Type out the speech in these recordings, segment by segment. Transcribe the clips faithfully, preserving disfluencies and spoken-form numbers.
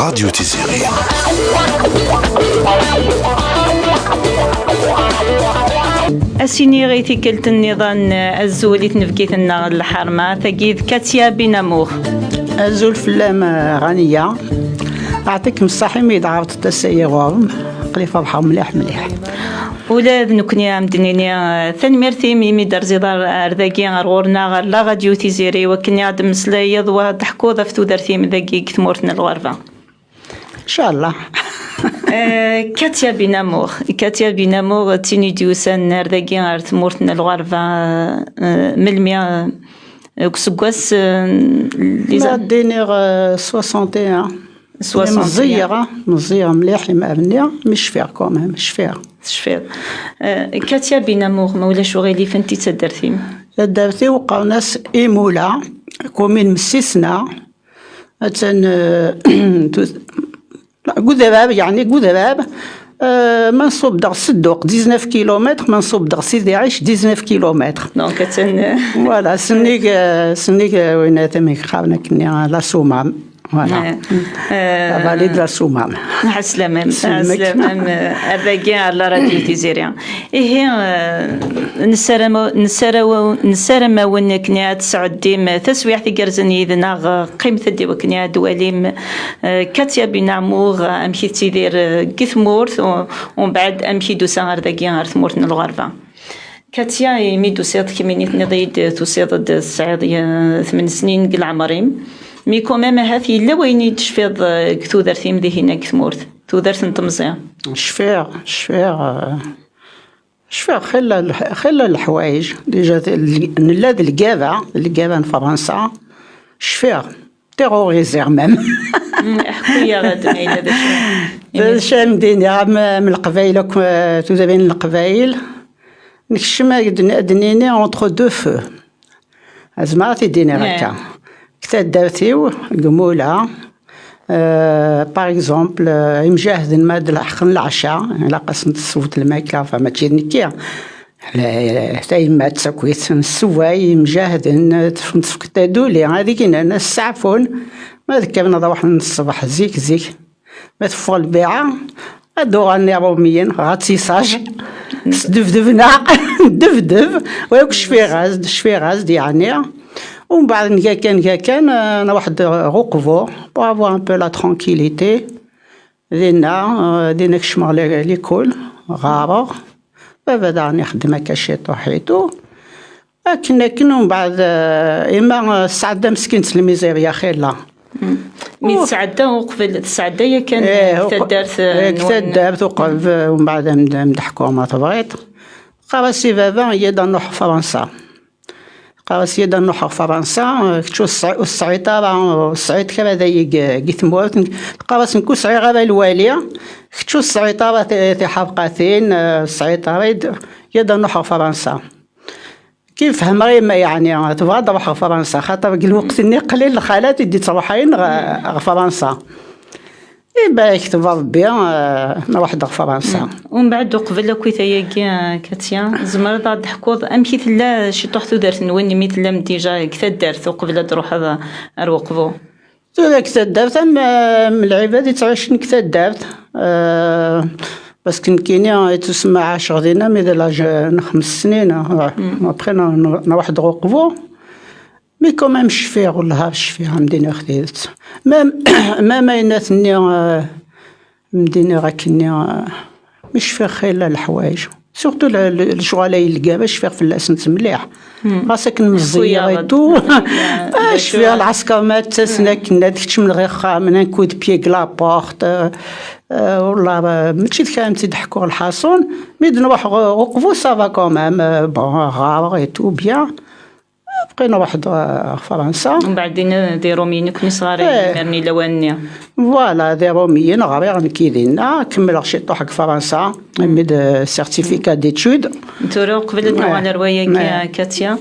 Radio Tiziri. Ad s-iniɣ i tikkelt nniḍen, azul i tnebgit-nneɣ n lḥerma, tagi d Katia Binamour. Azul fell-am, Ɣaniya. Aɛṭikem ṣṣaḥ imi d-ɛerḍeḍ ass-agi ɣur-m. Aql-i ferḥeɣ mliḥ, mliḥ. Ula d nekkni ad am-d-nini, eh, tanemmirt-im imi d-terziḍ ar, ar dagi, ar ɣur-neɣ, ar la radio Tiziri, wakken i aɣ-d-temmeslayeḍ, wa d-teḥkuḍ ɣef tudert-im dagi deg tmurt n lɣerba. Ncallah. Eh, Katia Binamour. Katia Binamour, d tin i d-yusan ar dagi, ar tmurt n lɣerba, eh, melmi, eh, deg useggas, eh, les Ma ad d-iniɣ, eh, soixante et un. Soixante et un. Meẓẓiyeɣ, meẓẓiyeɣ mliḥ imar-nni, mi cfiɣ quand même, cfiɣ. Tecfiḍ. Eh, Katia Binamour, ma ulac uɣilif, anti d taddart-im? Taddart-iw qqaren-as Imula, commune Msisna, attan, eh, tu-, deg udrar, yeɛni deg udrar, eh, ma nṣub-d ɣer Sedduq, dix-neuf kilomètres, ma nṣub-d ɣer Sidi Ɛic, dix-neuf kilomètres. Donc, attan, eh, Voilà, sennig, eh, sennig, eh, win, eh, tama i qqaren akkenni, eh, la Soummam. Voilà. Eh, eh, La vallée de la Soummam. Ɛeslama-m, Selmek. Ɛeslama-m, eh, ar dagi, ar la radio Tiziri. Ihi, eh, nessaram, nessaraw-, nessaram-awen akken ad tesɛeddim taswiɛt igerrzen yid-neɣ, eh, qqimet-d i wakken ad twalim, eh, Katia Binamour, eh, amek i tettidir, eh, deg tmurt, u-, umbeɛd amek i d-tusa ar dagi, ar tmurt n lɣerba. Katia, imi d-tusiḍ, kemmini tenniḍ-iyi-d tusiḍ-d tesɛiḍ, eh, tmen snin deg leɛmer-im. Mi quand même, ahat yella wayen i d-tecfiḍ, eh, deg tudert-im dihin deg tmurt, tudert n temẓi. Cfiɣ, cfiɣ, eh, cfiɣ xilla lḥ-, xilla leḥwayeǧ. Déjà, t-, l-, nella d lgaba, lgaba n Fransa. Cfiɣ. Terroriser même. Mm, ḥku-yaɣ-d ma yella d acu. D acu ara m-d-iniɣ, am, am Leqbayel akk, eh, tudrin n Leqbayel. Nekcem ad d-, ad d-nini entre deux feux. Azmer ad t-id-iniɣ akka. Deg taddart-iw, deg Mula, eh, par exemple, eh, imjahden ma d leḥqen leɛca, ilaq-asen teswet lmakla, enfin, mačči d nekki. Eh, tayemmat akkit, nessewway imjahden, eh, tef-, tefk taduli, ad iginan, ad steɛfun, ma d kkren ad ruḥen ṣṣbeḥ zik, zik. Ma teffeɣ lbiɛa, ad d-uɣalen Iṛumiyen, ratissage, sdebdeben-aɣ, debdeb, wa akk cfiɣ-as-d, cfiɣ-as-d, yeɛni. Umbeɛd nga kan, nga kan, eh, nruḥ-d ɣer Uqbu, pour avoir un peu la tranquillité. Dinna, eh, dinna kecmeɣ li-, likul, ɣareɣ. Baba daɣen ixeddem akka ciṭuḥ et tout. Akken, akken, umbeɛd, eh, ima, eh, tesɛedda meskint lmizirya xilla. Mm. Mi tesɛedda uqbel, tesɛedda yakan, eh, deg uq-, taddart, eh, eh, deg nwen. Taddart uqbel, eh, umbeɛd am-, am-, d-ḥkuɣ ma tebɣiḍ. Qqar-as i baba, yya-d ad nruḥ Fransa. Qqar-as, yya-d ad nruḥ ɣer Fransa, eh, kečč ur tesɛi-, ur tesɛiḍ ara, ur tesɛiḍ kra d ayagi deg tmurt. Teqqar-as, nekk ur sɛiɣ ara lwali, kečč ur tesɛiḍ ara ti-, tiḥerqatin, eh, ur tesɛiḍ ara, yya-d ad nruḥ ɣer Fransa. Kif fehmeɣ yemma, yeɛni, tebɣa ad ruḥ ɣer Fransa, xaṭer deg lweqt-nni qlil lxalat i d-ittruḥayen ɣer, ɣer Fransa. I ba, yekteb Rebbi, eh, nruḥ-d ɣer Fransa. Mm. Umbeɛd, uqbel akk i tayagi, eh, Katia, tzemreḍ ad d-teḥkuḍ amek i tella ciṭuḥ tudert-nwen imi tellam déjà deg taddart uqbel ad d-truḥeḍ ar Uqbu? Tura deg taddart am, am lɛibad yettɛicen deg taddart, euh, parce que nekkini ittusemma ɛaceɣ dinna mi d l'âge n xems snin, après n- n- nruḥ-d ɣer uqbu. Mais quand même cfiɣ, wellah cfiɣ, am d-iniɣ tidet. Même, même ayennat-nni, euh, am d-iniɣ akkenni, euh, mi cfiɣ xilla leḥwayeǧ. Surtout le- le- lecɣal ay lgaba, cfiɣ fell-asent mliḥ. Ɣas akken meẓẓiyeɣ et tout. Ah, cfiɣ lɛesker ma ttasen akken ad keččmen ɣer ixxamen, un coup de pied deg la porte, euh, euh, wallah, euh, mačči d kra am tt-id-ḥkuɣ lḥaṣun, mi d-nruḥ ɣ- uqbu, ça va quand même, euh, bon, ɣareɣ et tout bien. Après nruḥ-d ɣer Fransa. Mbeɛd dinna d Iṛumiyen i ken-isɣarayen imir-nni lawan-nni. Voilà, d Iṛumiyen, ɣriɣ nekki dinna, kemmleɣ ciṭuḥ deg Fransa, armi d certificat d'études. Tura, uqbel ad nuɣal ar wayagi, Katia,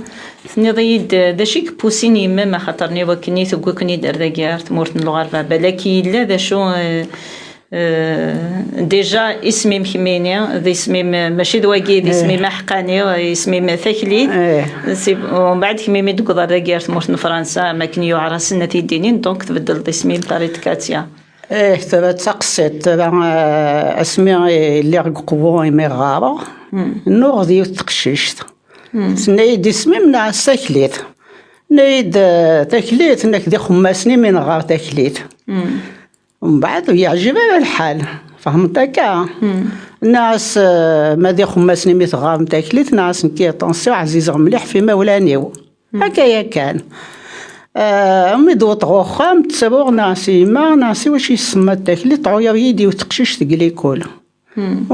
tenniḍ-iyi-d d acu i k-pusin yemma-m, axaṭer nniɣ akken i tewwi-ken-id ar dagi, ar tmurt n lɣerba. Balak yella d acu, eh, eh, déjà isem-im kemmini, d isem-im, eh, mačči d wagi, d isem-im aḥeqqani, isem-im Taklit. Si- umbeɛd kemmini d-tewweḍ ar dagi, ar tmurt n Fransa, am akken yuɛer asen ad t-id-inin, donc tbeddleḍ isem-im, terriḍ Katia. Eh, tura d taqsiṭ, tura, eh, asmi i lliɣ deg uqbu imi ɣɣareɣ, nuɣ d yiwet teqcict. Tenna-yi-d isem-im neɣ s Taklit. Tenna-yi-d, eh, Taklit, nekk d ixemmasen imi neɣɣar Taklit. Mbeɛd ur yeɛjib ara lḥal. Fehmeḍ akka? Nniɣ-as, eh, ma d ixemmasen imi teɣɣarem Taklit, nniɣ-as nekki attention, ɛzizeɣ mliḥ f imawlan-iw. Akka yakan. Eh, mi d-wwḍeɣ uxxam, ttruɣ, nniɣ-as i yemma, nniɣ-as i wacu isemma Taklit, tɛuyer-iyi-d yiwet teqcict deg likul.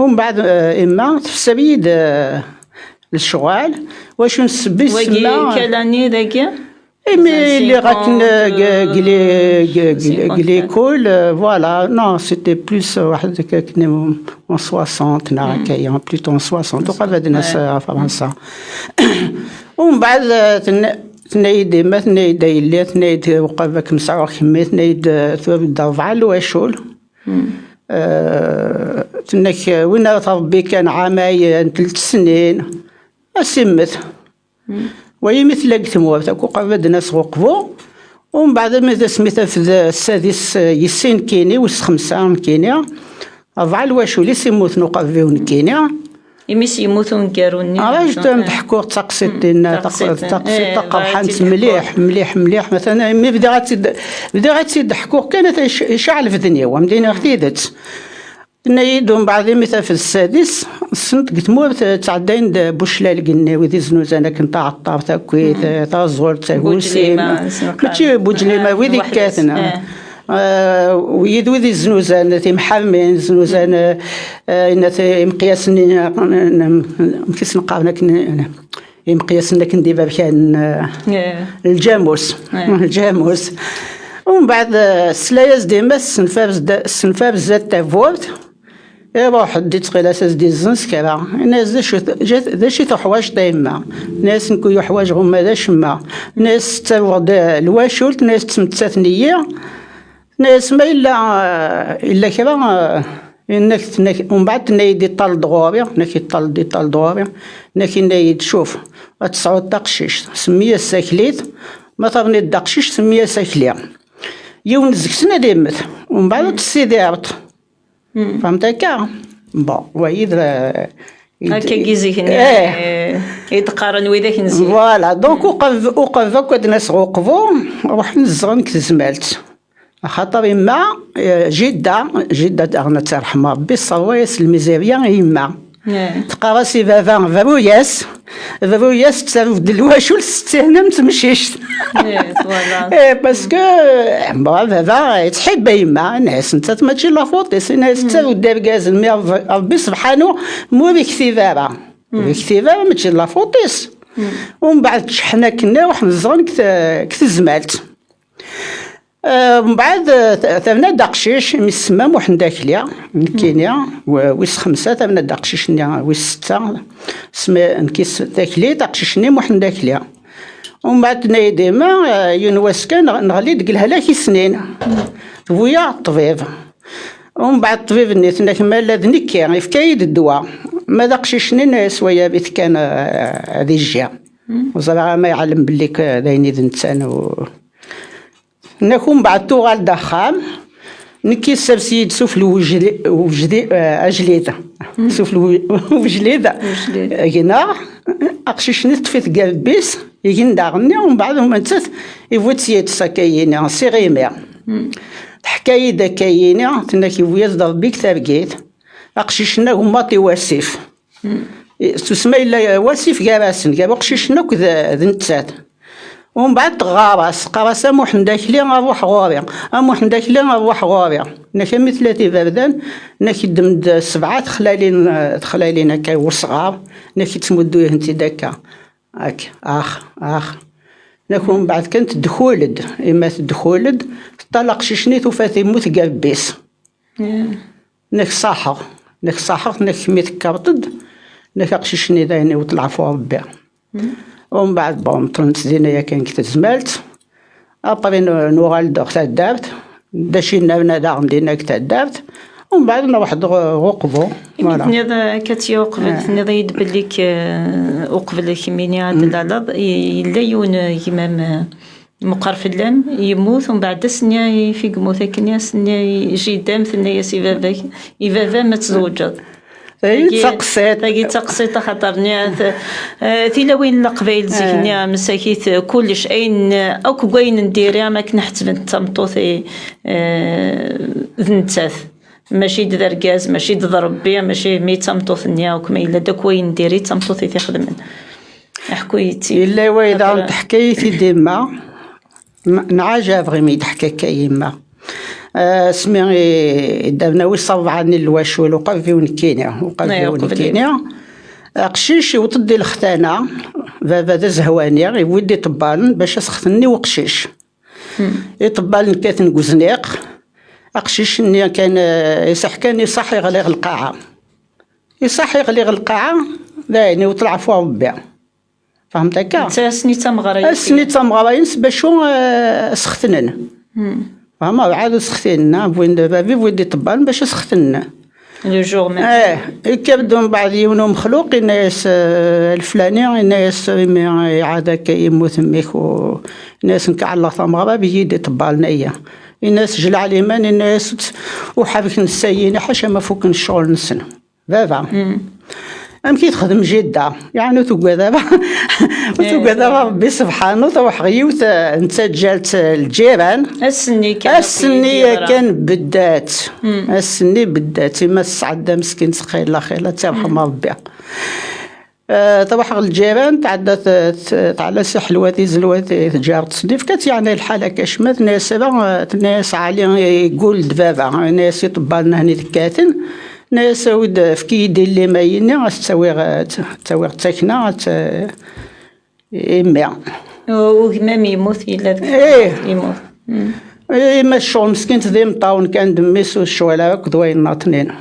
Umbeɛd, eh, yemma tefser-iyi-d, eh, lecɣal, wacu n ssebba i wagi tsemma. Quelle année dagi? Imi lliɣ akken, eh, g- g- li- g- g- g- l'école, eh, voilà, non, c'était plus, eh, waḥed akken en soixante, neɣ akka, plutôt en soixante, uqabel ad nas ɣer Fransa. Umbeɛd, eh, tenna- tenna-yi-d yemma, tenna-yi-d a yelli, tenna-yi-d uqabel ad kem-sɛuɣ kemmi, tenna-yi-d, eh, tura d rebɛa lwacul. Eh, tenna-k, eh, win ara tṛebbi kan ɛamay, eh, n telt snin, ad s-immet. Wayi mi tella deg tmurt, akk uqabel ad nas ɣer uqbu. Umbeɛd mi d asmi tafed ssadis, eh, yessi nekkini, wis xemsa nekkini, rebɛa lwacul-is immuten uqabel-iw nekkini. Imi s-yemmut uneggaru-nni. Ara jtem d-ḥkuɣ d taqsiṭ-inna, taqsiṭ taqerḥant mliḥ, mliḥ, mliḥ. Matan mi bdiɣ ad tt-id- bdiɣ ad tt-id-ḥkuɣ kan, ata ic- icaɛ lbeden-iw, am d-iniɣ tidet. Tenna-yi-d umbeɛd imi tafed ssadis, ssent deg tmurt, eh, ttɛeddayen-d Buclalg-nni, wid iznuzan akken taɛeṭṭart akkit, eh, taẓult, tagusim. Mačči Buǧlima, wid ikkaten. Eh, wid, wid iznuzan timḥamin, znuzan, eh, eh, inna t- imeqyasen-nni, eh, n- n- amek i sen-qqaren akken, eh, imeqyasen akken d iberkanen, eh, lǧamus. Lǧamus. Umbeɛd, eh, tesla-yas-d yemma-s tessenfar zda- tessenfar zdat tawwurt, iruḥ-d ittɣil-as ad s-d-izzenz kra. Inna-yas, "D acu t- d acu i tuḥwaǧeḍ a yemma?" Tenna-yas, "Nekk ur uḥwaǧeɣ uma d acemma." Tenna-yas, "Ttaruɣ-d, eh, lwacult." Tenna-yas, "Ttmettaten-iyi." Tenna-yas, "Ma yella, eh, yella kra, eh, inna-k, tenna-k." Umbeɛd tenna-yi-d, "Iṭṭal-d ɣur-i." Tenna-k, "Iṭṭal-d, iṭṭal-d ɣur-i." Tenna-k, yenna-yi-d, "Cuf, ad tesɛuḍ taqcict, semmi-yas Taklit. Ma terniḍ-d aqcict, semmi-yas Akli. Yiwen deg-sen ad immet, umbeɛd ad tessidireḍ." Fehmeḍ akka? Bon, wayi d, eh, i d- Akkagi zik-nni, eh, i d-qqaren widak n zik. Voilà, donc uqab- uqab akk ad nas ɣer uqbu, ruḥen zedɣen deg tezmalt. Axaṭer yemma, eh, jidda, jidda daɣen ad tt-irḥem Rebbi, tesserwa-yas lmizirya i yemma. Teqqar-as i baba, "Bru-yas, bru-yas, ttaru-d lwacul s ttehna n temcict." Eh, parce que, eh, bon, baba yettḥibba yemma, yenna-yas, "Nettat mačči la faute-is." Yenna-yas, "Ttaru-d argaz, mi Rebbi, Rebbi sebḥanu ma ur iktib ara. Ur iktib ara, mačči la faute-is." Umbeɛd ččḥen akken, ruḥen zedɣen deg te- deg tezmalt. Eh, mbeɛd, eh, t- terna-d aqcic, imi s-semma Muḥend Akli, nekkini, w- wis xemsa, terna-d aqcic-nni, wis setta, sma- nekk s- Taklit, aqcic-nni Muḥend Akli. Umbeɛd tenna-yi-d yemma, eh, yiwen wass kan, neɣ- neɣli deg lehlak i snin. Tewwi-yaɣ ṭṭbib. Umbeɛd ṭṭbib-nni tenna-k, "Ma la d nekki, yefka-yi-d ddwa. Ma d aqcic-nni, n- swaya bit kan, eh, ad ijji." Ur ẓriɣ ama iɛlem belli k- d ayen i d netta n- Nak umbeɛd tuɣal-d axxam, nekk yessers-iyi-d sufell wejdi-, wejdi-, eh, ajlid. Sufell wu-, wejlid. Wejlid. Gneɣ, aqcic-nni teṭṭef-it deg irebbi-s, igen daɣen-nni, umbeɛd uma nettat, iwwi-tt yid-s akka-yini, s iɣimi. Teḥka-yi-d akka-yini, tenna-k iwwi-yas-d Rebbi deg targit, aqcic-nni agummaṭ i wasif. Susma yella wasif gar-asen, gar uqcic-nni akked d nettat. Umbeɛd teɣɣar-as, teqqar-as: "A Muḥend Akli, a ruḥ ɣur-i, a Muḥend Akli, a ruḥ ɣur-i." Nak ami tella d iberdan, nak iddem-d sebɛa texlalin, texlalin akka n wesɣar, nak ittmuddu-hent-id akka. Ak, ax, ax. Nak umbeɛd kan teddkul-d, ima teddkul-d, teṭṭal aqcic-nni tufa-t immut deg irebbi-s. Nek ṣaḥeɣ, nek ṣaḥeɣ, nek mi tekkreḍ-d, nek aqcic-nni dayen iwet leɛfu Rebbi. Umbeɛd, bon, ṭṭlent dinna yakan deg tezmalt. Après nu-, nuɣal-d ɣer taddart, d acu i nerna daɣen dinna deg taddart, umbeɛd nruḥ-d ɣer uqbu. Imi tenniḍ, eh, akka tt-ya uqbel, tenniḍ-iyi-d belli k-, eh, uqbel kemmini ad d-laleḍ, i-, yella yiwen, eh, gma-m, eh, meqqer fell-am, yemmut, umbeɛd ass-nni i fi yemmut akken, ass-nni i jida-m tenna-yas i baba-k, i baba-m ad tzewǧeḍ. Tagi d taqsiṭ. Tagi d taqsiṭ, axaṭer nniɣ-t, eh, tilawin n Leqbayel zik-nni, msakit, eh, kullec, ayen, eh, akk deg wayen n diri, am akken ḥettbent d tameṭṭut, eh, d nettat. Mačči d argaz, mačči d Rebbi, mačči mi d tameṭṭut-nni, akk ma yella-d akk wayen n diri, d tameṭṭut i t-ixedmen. Ḥku-yi-tt-id. Yella wayeḍ daɣen teḥka-yi-t-id yemma. N-, nɛajabeɣ imi d-teḥka akka yemma. Eh, asmi i, i d-rna wis ṛebɛa-nni n lwacul, uqerb-iw nekkini, uqerb-iw nekkini. Aqcic iwweḍ-d di lextana, baba d azehwani, iwwi-d iṭebbalen bac ad s-xetnen i uqcic. Iṭebbalen kkaten deg uzniq, aqcic-nni kan, eh, iṣaḥ kan, iṣaḥ iɣli ɣer lqaɛa. Iṣaḥ iɣli ɣer lqaɛa, dayen iwweḍ leɛfu Rebbi. Fehmeḍ akka? Netta ass-nni d tameɣra-ines. Ass-nni d tameɣra-ines bac ur, eh, sextnen. Fehmeḍ? Ɛad ur sextinen, ah, wwin-d, baba wwin-d iṭebbalen bac ad sextnen. Le jour même. Eh, ikka-d umbeɛd yiwen umexluq, yenna-yas, eh, leflani, yenna-yas, imi iɛad akka yemmut mmi-k, u-, yenna-yas, nekk ɛelleɣ tameɣra, beyyi-d iṭebbalen-aya. Yenna-yas, jleɛ liman, yenna-yas, ur tt-, ur ḥerrken ssayina, ḥaca ma fukken ccɣel-nsen. Baba. Amek i texdem jidda? Yeɛni ur tuggad ara, ur tuggad ara Rebbi subḥanu, truḥ ɣer yiwet, eh, n taǧǧalt, eh, lǧiran. Ass-nni kan. Ass-nni yakan beddat. Ass-nni beddat. Ima tesɛedda meskin xilla xilla, ad tt-irḥem Rebbi. Eh, truḥ ɣer lǧiran, tɛedda t-, t-, tɛella si ḥelwat izelwat i tǧaret-nni. Fkat yeɛni lḥal akka cma, tenna-yas, eh, tenna-yas Ɛli, yeggul-d baba, tenna-yas iṭebbalen ahni tekkaten. Nna-yas, awi-d, efk-iyi-d illi ma yini, ad s-ttawiɣ, ad ttawiɣ d takna, ad t-, i mmi. U-, ugmam yemmut, yella deg, eh, yemmut. Mm. Eh, ma ccɣel meskint d imeṭṭawen kan d mmi-s, ur ccɣel ara akked wayen nnaṭnin.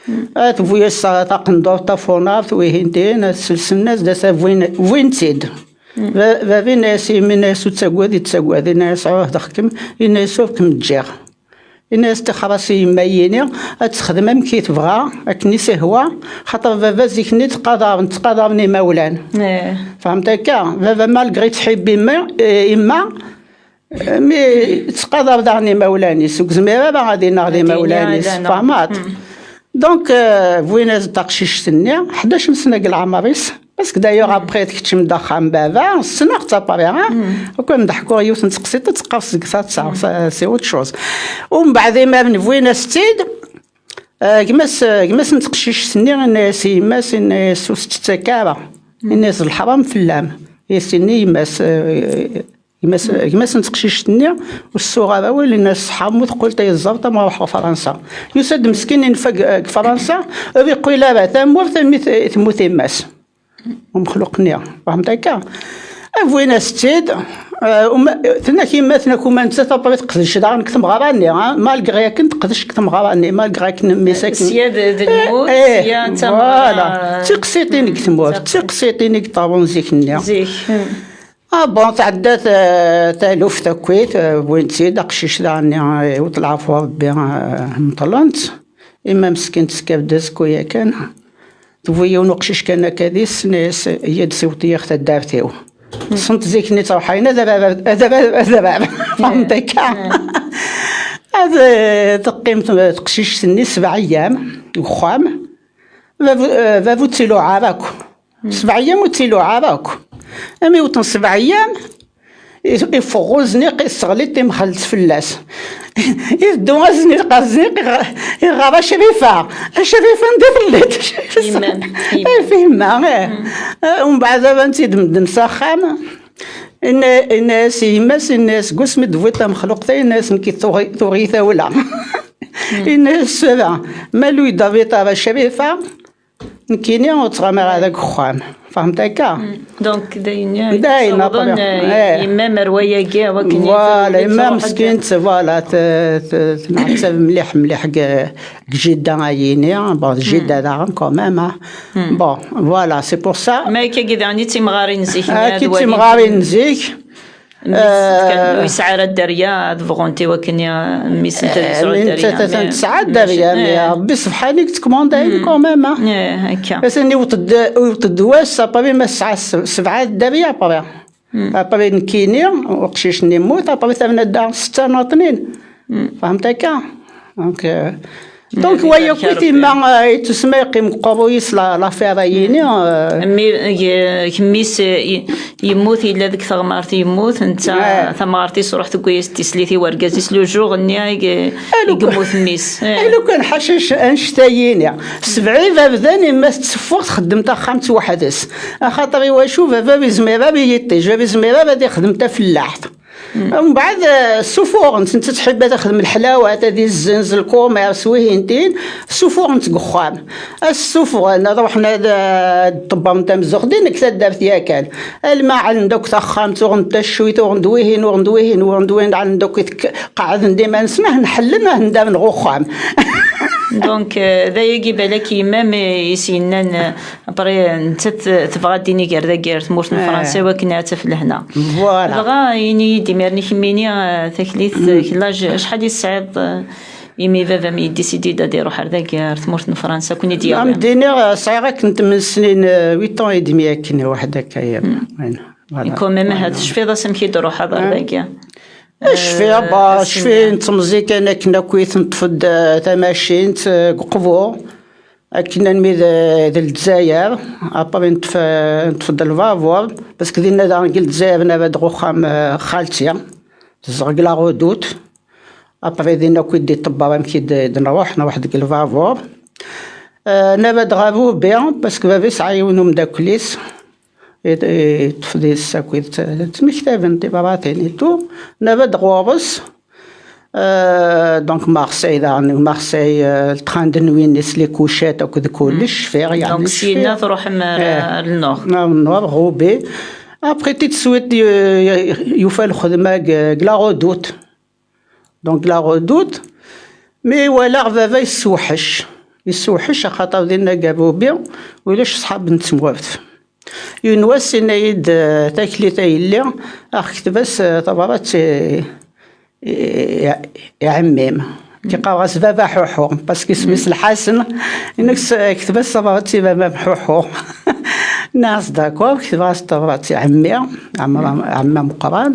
Mm. Ad tewwi-yas taqendurt tafunart, wihin tin, ad selsen-as-d, ad wwin-, wwin-tt-id. Mm. Ba-, baba yenna-yas i yemmi, yenna-yas, ur ttagad, yettagad, yenna-yas, ɛuhdeɣ-kem, yenna-yas, ur kem-ǧǧiɣ. Yenna-yas, tixer-as i yemma-yini ad texdem amek i tebɣa, akken i s-ihwa, xaṭer baba zik-nni ttqadaren, ttqadaren imawlan. Eh. Fehmeḍ akka? Baba, malgré tḥib imma, eh, imma, eh, mi ttqadar daɣen imawlan-is, ur yezmir ara ad ineɣ d imawlan-is. Fehmeḍ? Mm. Donc, eh, wwin-as-d taqcict-nni, ḥdac n sna deg leɛmer-is. Parce que d'ailleurs, après, tekcem-d axxam baba, ssneɣ-tt après, hein? Akk am d-ḥkuɣ yiwet n teqsiṭ, ad teqqers deg taḍsa, ça, c'est autre chose. Umbeɛd, imaren wwin-as-tt-id, eh, gma-s, eh, gma-s n teqcict-nni, yenna-yas i yemma-s, yenna-yas, ur s-tt-ttak ara. Yenna-yas, d leḥram fell-am. Yes, yenna yemma-s, eh, gma-s, gma-s n teqcict-nni, ur s-tuɣ ara awal, yenna-yas, ṣṣeḥḥa, mu teqqel tayezzabt, am ruḥ ɣer Fransa. Yusa-d meskin, yenfa deg, deg Fransa, ur iqqil ara tamurt, armi t-, temmut yemma-s. Umexluq-nni, fehmeḍ akka? Wwin-as-tt-id, eh, uma-, tenna-k yemma-tneɣ, uma nettat après teqdec daɣen deg tmeɣra-nni, ha? Malgré akken teqdec deg tmeɣra-nni, malgré akken mmi-s akken. Sya d, d lmut, eh, eh, sya d tameɣra. Voilà. D tiqsiṭin deg tmurt, d tiqsiṭin i yeṭṭerḍen zik-nni. Zik. Ah, bon, tɛedda ta-, taluft akkit, eh, wwin-tt-id, aqcic daɣen, eh, iwweḍ leɛfu Rebbi, eh, meṭlen-t. Imma meskint tekker-d azekka yakan, tewwi yiwen uqcic kan akka deg-s, tenna-yas, "Yya-d siweḍ-iyi ɣer taddart-iw." Ṭṭsent zik-nni ttruḥayen ad baba, ad baba, ad baba. Fahmet akka? Ad, eh, teqqim t-, teqcict-nni sebɛa ayyam deg uxxam. Baba, eh, baba ur tt-iluɛa ara akk. Sebɛa ayyam ur tt-iluɛa ara akk. Am iwṭen sebɛa ayyam, i-, iffeɣ uzniq, isseɣli timxelt fell-as. Iteddu azniq, azniq, iɣ-, iɣar Acrifa. Acrifa, anda telliḍ? Yemma-m, yemma-m. Ɣef yemma, eh. Eh, umbeɛd, aban-tt-id medden s axxam. Inna-, inna-yas i yemma-s, inna-yas: "Seg wasmi d-tewwiḍ tamexluqt-a," inna-yas, "nekk tuɣ-, tuɣ-iyi tawla." Inna-yas: "Ssaba, ma lui d abiṭar Acrifa, nekkini ur ttɣamaɣ ara deg uxxam." Fahmet akka? Donc, d ayen, d ayen, ssawḍen, après, eh, yemma-m ar wayagi, akken i, voilà, yemma-m meskint, voilà, t-, t-, tenɛettab mliḥ, mliḥ deg, deg jidda ayini. Bon, d jidda daɣen, quand même, hein. Bon, voilà, c'est pour ça. Ma akka daɣen i d timɣarin zik, akka d timɣarin zik. Mmi-s, eh, ur yesɛi ara dderya, ad bɣunt i wakken i, mmi-s n, eh, tesɛu dderya, atan tesɛa dderya, mais, eh, Rebbi sebḥan i yettkumandayen quand même, hein. Eh, akka. Atan iwet-d, iwet-d wass, après ma tesɛa s-, sebɛa dderya, après. Après nekkini, uqcic-nni yemmut, après terna-d daɣen setta neɣ tnin. Fahmet akka? Donc, euh, donc, wa yakk i tima, euh, i tusma yeqqim deg uqerruy-is la, l'affaire-ayini, euh. Mmi, g-, gmmi-s, euh, i-, yemmut, yella deg teɣmert, yemmut, netta, tamɣart-is truḥ tewwi-yas-d tislit i wergaz-is, le jour-nni i g-, i yemmut mmi-s. Eh. Lukan ḥaca anect-, annect-ayini. Sebɛa ibabdan, yemma-s tessuffuɣ txeddem taxxamt weḥd-s. Axaṭer iwacu? Baba ur yezmir ara i yiṭij, ur yezmir ara ad ixdem tafellaḥt. Mbeɛd, eh, ssufuɣen-tt, netta tḥib ad texdem leḥlawat, ad izzenz lkumirs, wihin tin, ssufuɣen-tt deg uxxam. Ad ssufuɣen, ad ruḥen ad, eh, ṭebbren tamzuxt din deg taddart yakan. Alma ɛellen-d akk taxxamt, uɣen-d taccuyt, uɣen-d wihin, uɣen-d wihin, uɣen-d wihin, ɛellen-d akk i tek-, qeɛden-d iman-nsen, ah, nḥellen, ah, ndaren ɣer uxxam. Donc, euh, d ayagi balak yemma-m i s-yennan, euh, après, nettat tebɣa ad d-tini gar dagi ar tmurt n Fransa i wakken ad taf lehna. Voilà. Dɣa, ini-yi-d imir-nni kemmini, euh, taklit, euh, l'âge, acḥal i tesɛiḍ, euh, imi baba-m yedisidi-d ad iruḥ ar dagi ar tmurt n Fransa, ad ken-id-yawi? Am d-iniɣ, euh, sɛiɣ akken n tmen snin, euh, huit ans et demi akken, waḥed akka, ya. Voilà. Quand même, ahat tecfiḍ-as amek i d-ruḥeḍ ar dagi? Cfiɣ, bah, cfiɣ, nettemẓi kan akken akk i tenṭef-d, eh, tamacint, eh, deg uqbu. Akken almi d, d Lezzayer, après neṭṭef, neṭṭef-d lbabur, parce que dinna daɣen deg Lezzayer naba-d ɣer uxxam, eh, xalti, tezdeɣ deg La Redoute. Après dinna akk i d-iṭebber amek i d, d-nruḥ, nruḥ deg lbabur. Eh, naba-d ɣer Roubaix, parce que baba yesɛa yiwen umeddakel-is. I, i, yeṭṭef deg-s akked t-, ttmektaben tibratin et tout. Naba-d ɣur-s. Euh, donc Marseille daɣen, Marseille, euh, le train de nuit-nni s les couchettes akked kullec, cfiɣ, yeɛni. Donc, syenna truḥem ar, ar le nord. Ar le nord, Roubaix. Après, tout de suite, y-, y-, yufa lxedma deg, deg La Redoute. Donc, La Redoute, mi walaɣ baba yessewḥec. Yessewḥec axaṭer dinna deg Roubaix ulac ṣṣḥab n tmurt. Yiwen wass, yenna-yi-d, eh, taklit a yelli, ax kteb-as, eh, tabrat i, i, i, i ɛemmi-m. Ki qqareɣ-as baba Ḥuḥu, parce que isem-is Lḥasen, yenna-k s-, kteb-as tabrat i baba-m Ḥuḥu. Nniɣ-as d'accord, ktbeɣ-as tabrat i ɛemmi, ɛemmi, ɛemmi ameqqran.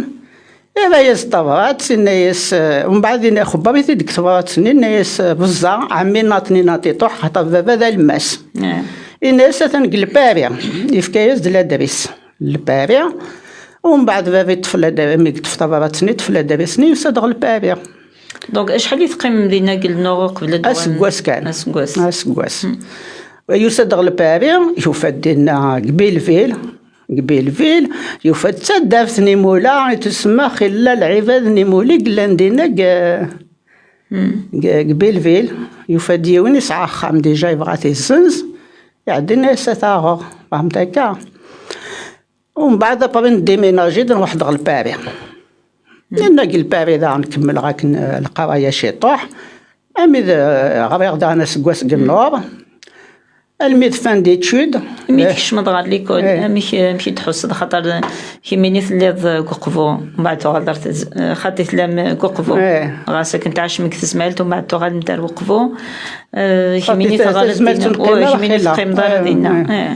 Yerra-yas tabrat, yenna-yas, eh, umbeɛd yenna, ixebber-it-id deg tebrat-nni, yenna-yas, eh, beẓẓa, ɛemmi naṭni naṭi ṭuḥ, xaṭer baba d alemmas. Eh. Yenna-yas atan deg Lpari, yefka-yas-d ladris n Lpari. Umbeɛd baba yeṭṭef ladri-, mi yeṭṭef tabrat-nni, yeṭṭef ladris-nni, yusa-d ɣer Lpari. Donc, acḥal i teqqimem dinna deg Lnuɣ uqbel ad d-tuɣalem? Aseggas kan. Aseggas. Aseggas. Yusa-d ɣer Lpari, yufa-d dinna deg Belleville. Deg Belleville, yufa-d taddart n Imula, i tusemma xilla lɛibad n Imula i yellan dinna deg, deg, deg Belleville. Yufa-d yiwen yesɛa axxam déjà yebɣa ad t-yessenz, iɛeddi yenna-yas ad t-aɣeɣ, fehmet akka. Umbeɛd après ndéménagé-d, nruḥ-d ɣer Lpari. Yenna deg Lpari daɣen kemmleɣ akken, eh, lqeraya ciṭuḥ. Ami d, eh, ɣriɣ daɣen aseggas deg Nnuṛ. Almi d fin d'études. Imi tkecmeḍ ɣer l'école, amek, amek i d-tḥusseḍ? Xaṭer, eh, kemmini telliḍ, eh, deg Uqbu, mbeɛd tuɣaleḍ ar tez-, eh, xaṭi tellam, eh, deg Uqbu. Ɣas akken tɛacem deg tezmalt, umbeɛd tuɣalem-d ar Uqbu. Eh, kemmini tuɣaleḍ dinna. Kemmini teqqimeḍ ara dinna. Eh.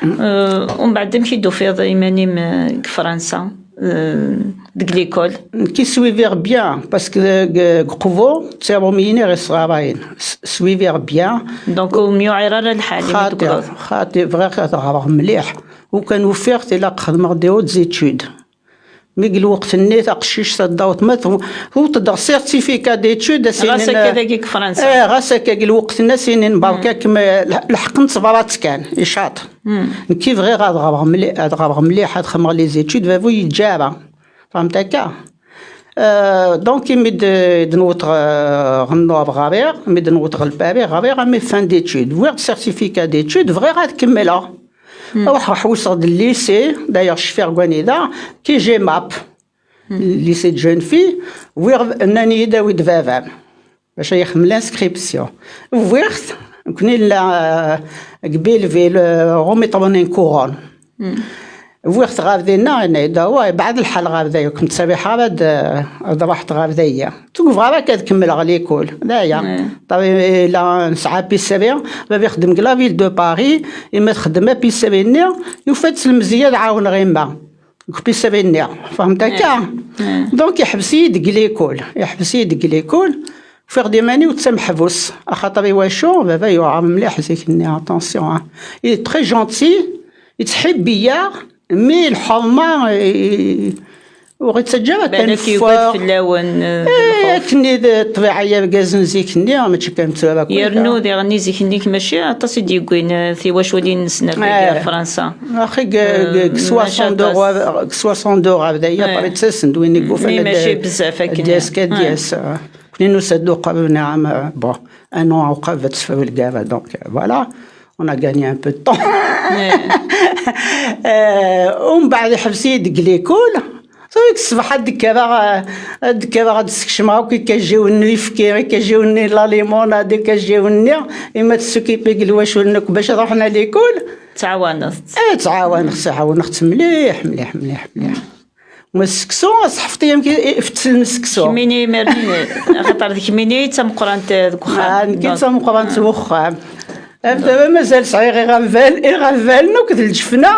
Euh, umbeɛd, amek i d-tufiḍ iman-im, euh, deg Fransa, euh, deg l'école? Nekki suiviɣ bien, parce que deg, deg uqbu, d tiṛumyin i ɣ-isɣarayen. S-, suiviɣ bien. Donc, ur m-yuɛir ara lḥal imi d-tewwḍeḍ? Xaṭi, bɣiɣ ad ɣreɣ mliḥ. Ukan ufiɣ-t, ilaq xedmeɣ des hautes études. Mi deg lweqt-nni taqcict tadawt ma tewweḍ-d ɣer certificat d'études, ɣas akka dagi deg Fransa. Eh, ɣas akka deg lweqt-nni a s-inin berka-kem, eh, lḥ-, lḥeqq n tebrat kan, icaṭ. Nekki bɣiɣ ad ɣreɣ mli-, ad ɣreɣ mliḥ, ad xedmeɣ les études, baba ur yeǧǧa ara. Fehmeḍ akka? Euh, donc, imi d-, d-nweṭ ɣ-, ɣennuɣ ɣriɣ, mi d-nweṭ ɣer Paris ɣriɣ, ami fin d'études. Wwiɣ-d certificat d'études, bɣiɣ ad kemmleɣ. Ruḥeɣ ḥewseɣ-d lycée, d'ailleurs cfiɣ deg wanida, K G M A P. Lycée de jeunes filles, wwiɣ, nnan-iyi-d awi-d baba-m. Bac ay xdem l'inscription. Wwiɣ-t, nekni nella, euh, deg Belleville, euh, rue Métronée Couronne. Wwiɣ-t ɣer dinna, yenna-yi-d, wa, yebɛed lḥal ɣer da, ur kem-ttserriḥ ara ad, ad ruḥeḍ ɣer daya. Tugbeɣ ara akka ad kemmleɣ l'école. D aya. Ṭabi, la nesɛa épicerie, baba ixeddem deg la ville de Paris, imi txeddem épicerie-nni, yufa-d s lemzeyya ad ɛawneɣ yemma. Deg épicerie-nni, fehmeḍ akka? Donc, iḥbes-iyi deg l'école. Iḥbes-iyi deg l'école. Ufiɣ-d iman-iw d tameḥbust. Axaṭer iwacu? Baba yuɛer mliḥ zik-nni, attention, hein. Il est très gentil, yettḥibbi-yaɣ, mais lḥerma, eh, ur ɣ-ittaǧǧa ara kan. Balak yugad fell-awen, eh, eh, lxuf. Akken i d ṭṭbiɛa yergazen zik-nni, mačči kan d tura akk. Yernu diɣen zik-nni mačči aṭas i d-yewwin, eh, tiwaculin-nsen ar dagi ar Fransa. Axi deg, eh, deg, deg soixante-deux ɣer, deg soixante-deux ɣer daya, après ttasen-d win i yufan. Mačči bezzaf akken. Ad d-yas, ad d-yas. Kunwi nusa-d uqrib, nniɣ-am, bon, un an uqrib ad tefru lgara, donc, euh, voilà, on a gagné un peu de temps. Euh, umbeɛd iḥbes-iyi deg l'école. Tura deg ṣṣbeḥ ad d-kkreɣ, ad d-kkreɣ ad d-skecmeɣ akk ikajiwen n uyefki, ikajiwen n la limonade, ikajiwen-nni, imi tessukipi deg lwacul-nni akk bac ad ruḥen à l'école. Ttɛawaneɣ-tt. Eh, ttɛawaneɣ, ttɛawaneɣ-tt mliḥ, mliḥ, mliḥ, mliḥ. Ma seksu, aseḥfeḍ-iyi amek i fettlen seksu. Kemmini imerni, axaṭer d kemmini i d tameqqrant, eh, deg uxxam. Ah, nekk i d tameqqrant deg uxxam. Am tama mazal sɛiɣ iɣerbal, iɣerbalen akked lǧefna,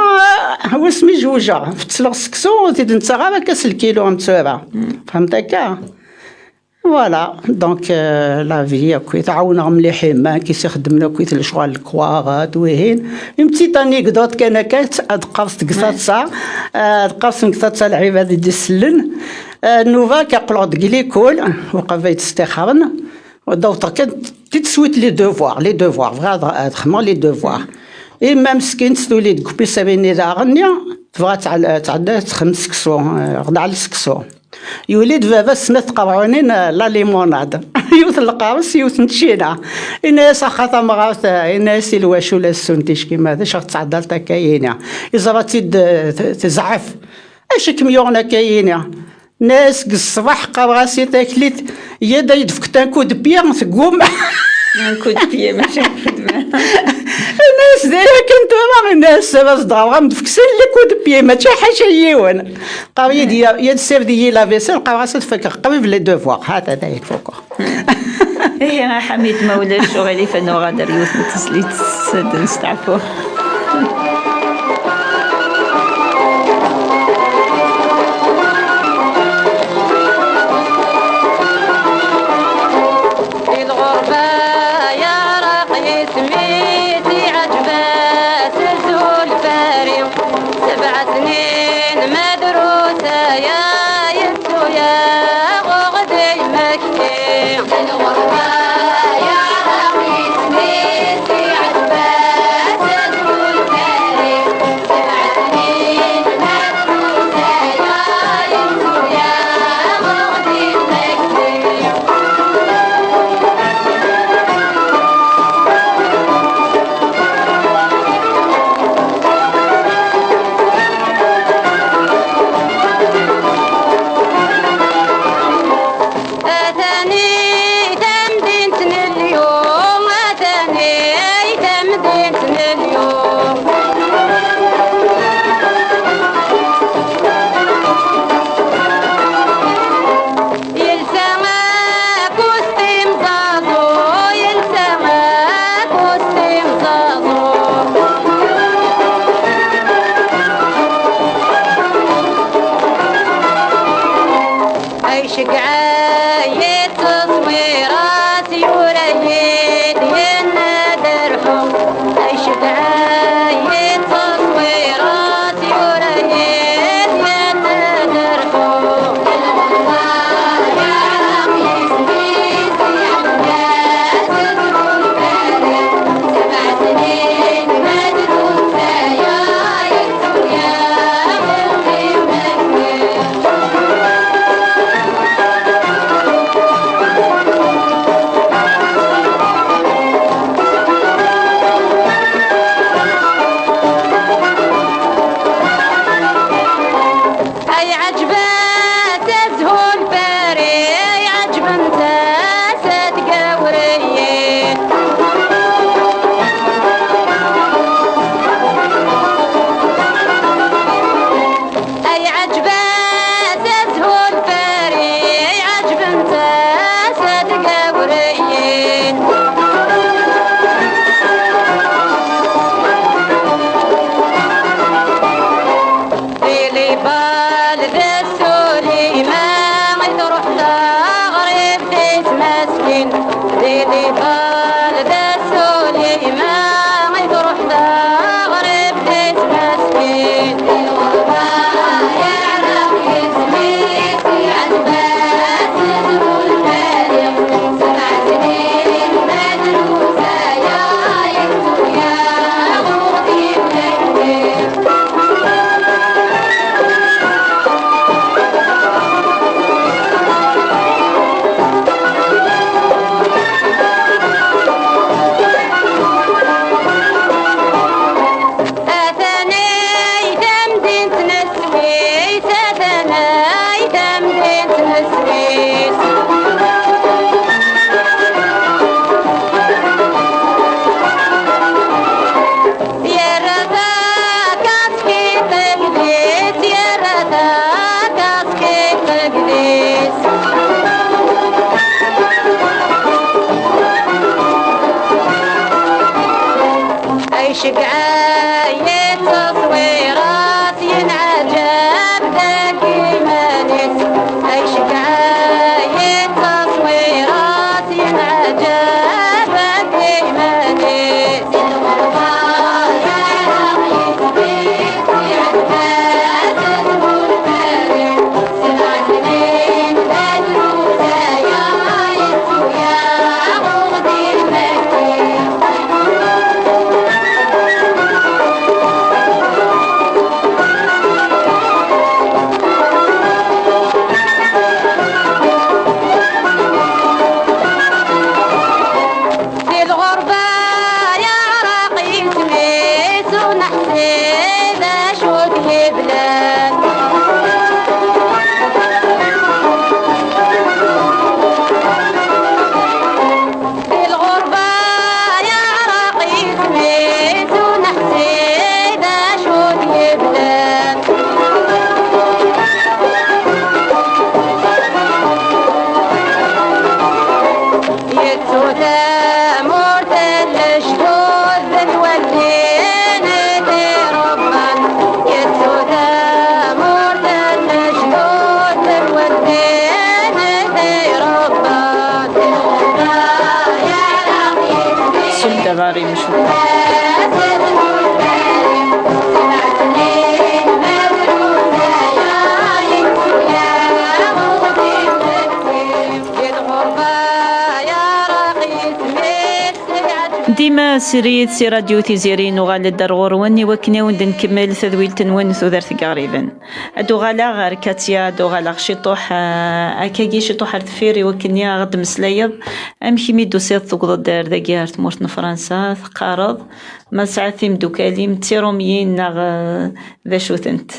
ah, wasmi jewjeɣ. Fettleɣ seksu, ur t-id-nettaɣ ara akka s lkilu am tura. Fehmeḍ akka? Voilà, donc, euh, la vie, akkit, ɛawneɣ mliḥ iman, kis ixeddmen akkit lecɣal, lekwaɣet, wihin. Une petite anecdote kan akka, ad qqerṣ deg taḍsa, euh, ad qqerṣ deg taḍsa lɛibad i d-isellen. Euh, nnuba akka qqleɣ deg l'école, uqrib ay d-stixren, d-awḍeɣ kan tout de suite les devoirs, les devoirs, bɣiɣ ad, ad xedmeɣ les devoirs. Imma meskint tuli deg upisar-nni daɣen-nni, tebɣa ad tɛel-, ad tɛedda ad texdem seksu, euh, ɣ-, ad tɛell seksu. Yuli-d baba snat tqerɛunin, euh, la limonade. Yiwet n leqres, yiwet n tcina. Yenna-yas, axa tamɣart, euh, yenna-yas i lwacul, a ssun ticki, ma d acu ɣ-tettɛeddaḍ akka-yini? Yeẓra-tt-id, euh, t-, tezɛef. Acu i kem-yuɣen akka-yini? Yenna-yas, deg ṣṣbeḥ qqareɣ-as i taklit, yya-d ad yi-d-tefkeḍ un coup de pied, tegguma. Un coup de pied, mačči un coup de main. Yenna-yas, d aya kan tura, yenna-yas, ad as-d-ɣreɣ, am d-feksen les coups de pied, mačči ḥaca yiwen. Qqar-iyi-d, ya, ya tessired-iyi la vaisselle, qqareɣ-as ad fakeɣ qrib les devoirs. Ha-t-a, ata-t-id fukeɣ. Ihi, a Ḥamid, ma ulac, uɣilif ad nuɣal ar yiwet n tezlit, ad nesteɛfu. Di lɣerba yeɛreq yisem-is, iɛǧeb-as azul fari. Sebɛ snin ma drus aya yettu-yaɣ uɣdim akti. Di lɣerba yeɛreq yisem-is, iɛǧeb-as azul fari. Sebɛ snin ma drus aya yettu-yaɣ uɣdim akti. Ay ɛeǧbet azhul fari, ay ɛeǧbent-as tgawriyin. Ay ɛeǧbet azhul fari, ay ɛeǧbent-as tgawriyin. Di libal d Sulima i truḥ taɣribt i tmaskin. Di libal d Sulima i truḥ taɣribt i tmaskin. Di lɣerba yeɛreq yisem-is, iɛedda-s zzhu lfariq. Sebɛ snin ma drus aya, yettu yaɣ uɣdim. Atanay tamdint n Sswis, atanay tamdint n Sswis. Yerra takaskiṭ deg-s, yerra takaskiṭ deg-s. Ay ceggeɛ-iyi tteswirat, yenɛaǧab deg iman-is. Ay ceggeɛ-iyi tteswirat, yenɛaǧab deg iman-is. Di lɣerba yeɛreq yisem-is, ur neḥsib d acu t-yeblan. Di lɣerba yeɛreq yisem-is, ur neḥsib d acu t-yeblan. Yettu tamurt n lejdud d lwaldin i t-iṛebban. Yettu tamurt n lejdud d lwaldin i t-iṛebban. Sudda ɣer imcuka. Dima srid si radyu Tiziri, nuɣal-d ar ɣur-wen i wakken ad wen-d-nkemmel tadwilt-nwen n tudert n yiɣriben. Ad uɣaleɣ ɣer Katia, ad uɣaleɣ ciṭuḥ, eh, akkagi ciṭuḥ ar deffir i wakken ad ɣ-d-meslayeḍ amek imi d-tusiḍ, tewwḍeḍ-d ar dagi ar tmurt n Fransa, teqqareḍ ma tesɛiḍ timdukal-im d tiṛumyin neɣ, eh, d acu-tent?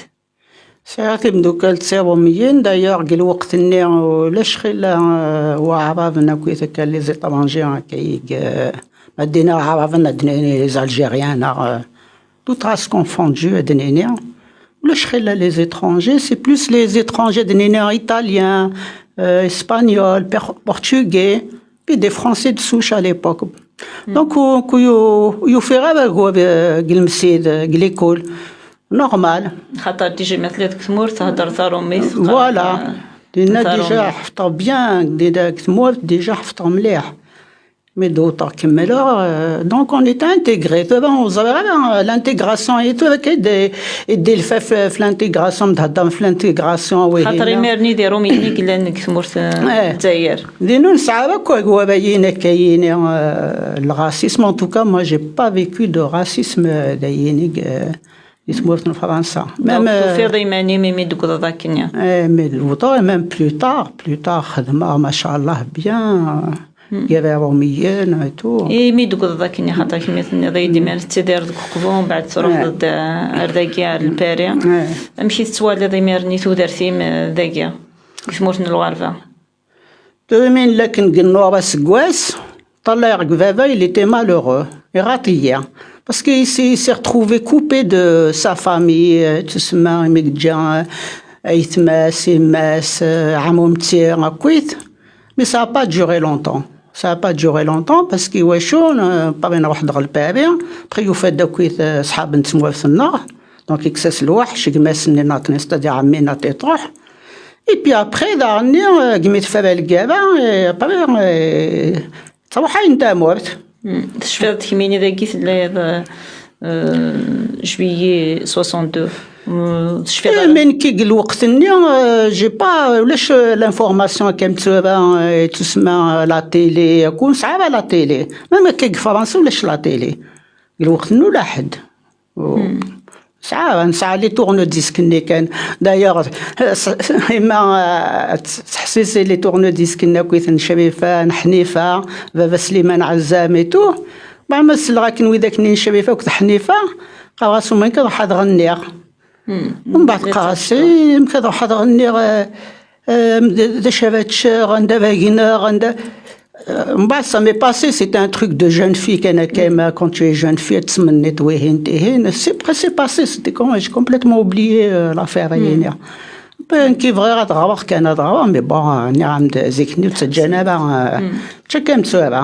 Sɛiɣ timeddukal d tiṛumyin, d'ailleurs, deg lweqt-nni ulac xilla, euh, waɛraben akkit akka, les étrangers akka, i, euh, ma d-iniɣ aɛraben, ad d-nini les Algériens, neɣ, euh, toute race confondue, ad d-nini. Ulac xilla les étrangers, c'est plus les étrangers, ad d-nini italiens, euh, espagnols, per-, portugais, puis des Français de souche à l'époque. Donc, ur, ur, ur yufiɣ ara aggur, euh, deg lemsid, euh, deg l'école. Normal. Xaṭer déjà ma telliḍ deg tmurt, theddreḍ taṛumit, teqqareḍ, voilà. Dinna déjà ḥefḍeɣ bien, dinna deg tmurt, déjà ḥefḍeɣ mliḥ. Mi d-wwḍeɣ kemmleɣ, euh, donc on était intégrés. Tura ur ẓriɣ ara, euh, l'intégration et tout, akka i d-, i d-ilfa f, f l'intégration, d-heddren f l'intégration, wihin. Xaṭer imir-nni d Irumiyen i yellan deg tmurt, euh, n Lezzayer. Din ur nesɛi ara akk wawal-in akka yini, euh, le racisme. En tout cas, moi, j'ai pas vécu de racisme, euh, dayini, euh, di tmurt n Fransa. Donc, même, euh, tufiḍ iman-im imi d-tewwḍeḍ akkenni? Eh, mi d-wwḍeɣ, même plus tard, plus tard, xedmeɣ, machallah, bien, euh, gar Iṛumiyen et tout. Imi d-tewwḍeḍ akkenni, xaṭer kemm i tenniḍ-iyi-d imir tettidireḍ deg Uqbu, mbeɛd truḥeḍ-d, euh, ar dagi, ar Lpari. Eh. Amek i tettwaliḍ imir-nni tudert-im, euh, dagi, deg tmurt n lɣerba? Tewwim-in lakken gennuɣ aseggas, ṭṭalayeɣ deg baba, il était malheureux, iɣaṭ-iyi. Parce qu'il s'est, il s'est retrouvé coupé de sa famille, euh, tsemma imi yeǧǧa, euh, aytma-s, yemma-s, euh, ɛmumti, akkit. Mais ça a pas duré longtemps. Ça a pas duré longtemps parce que iwacu, euh, après nruḥ-d ɣer Lpari, après yufa-d akkit, euh, ṣṣḥab n tmurt-nneɣ. Donc, yekkes-as lweḥc, gma-s-nni naṭni, c'est-à-dire ɛemmi naṭi truḥ. Et puis après, daɣen-nni, euh, gmi tefra lgara, et après, euh, truḥ ayen tamurt. Hmm. Tecfiḍ kemmini dagi telliḍ, euh, euh, juillet soixante-deux. Hmm, tecfiḍ Eh, ara? Mais nekki deg lweqt-nni, euh, j'ai pas, ulac, euh, l'information akken tura, euh, tusma, euh, la télé, akk ur nesɛi ara la télé. Même akka deg Fransa ulac la télé. Deg lweqt-nni ula ḥedd. Nesɛa, nesɛa les tourne-disques-nni kan. D'ailleurs, s-, s-, ima, euh, s-, seḥsisi les tourne-disques-nni akkit n Crifa, n Ḥnifa, baba Sliman Ɛezzam et tout. Bon, ma selleɣ akken widak-nni n Crifa akked Ḥnifa, qqareɣ-as uman kan ruḥ ad ɣenniɣ. Mbeɛd qqareɣ-as, eh, amek ad ruḥeɣ ad ɣenniɣ, eh, eh, d, d acu ara ččeɣ, anda ara gneɣ, anda, eh, mbeɛd ça m'est passé, c'était un truc de jeune fille, kan akka, ma quand tu es jeune fille, ad tettmenniḍ wihin, tihin, c'est, après c'est passé, c'était comme, j'ai complètement oublié, euh, l'affaire, yini. Ben, nekki bɣiɣ ad ɣreɣ kan, ad ɣreɣ, mais bon, euh, nniɣ-am-d zik-nni ur ttaǧǧan ara, euh, mačči akka am tura.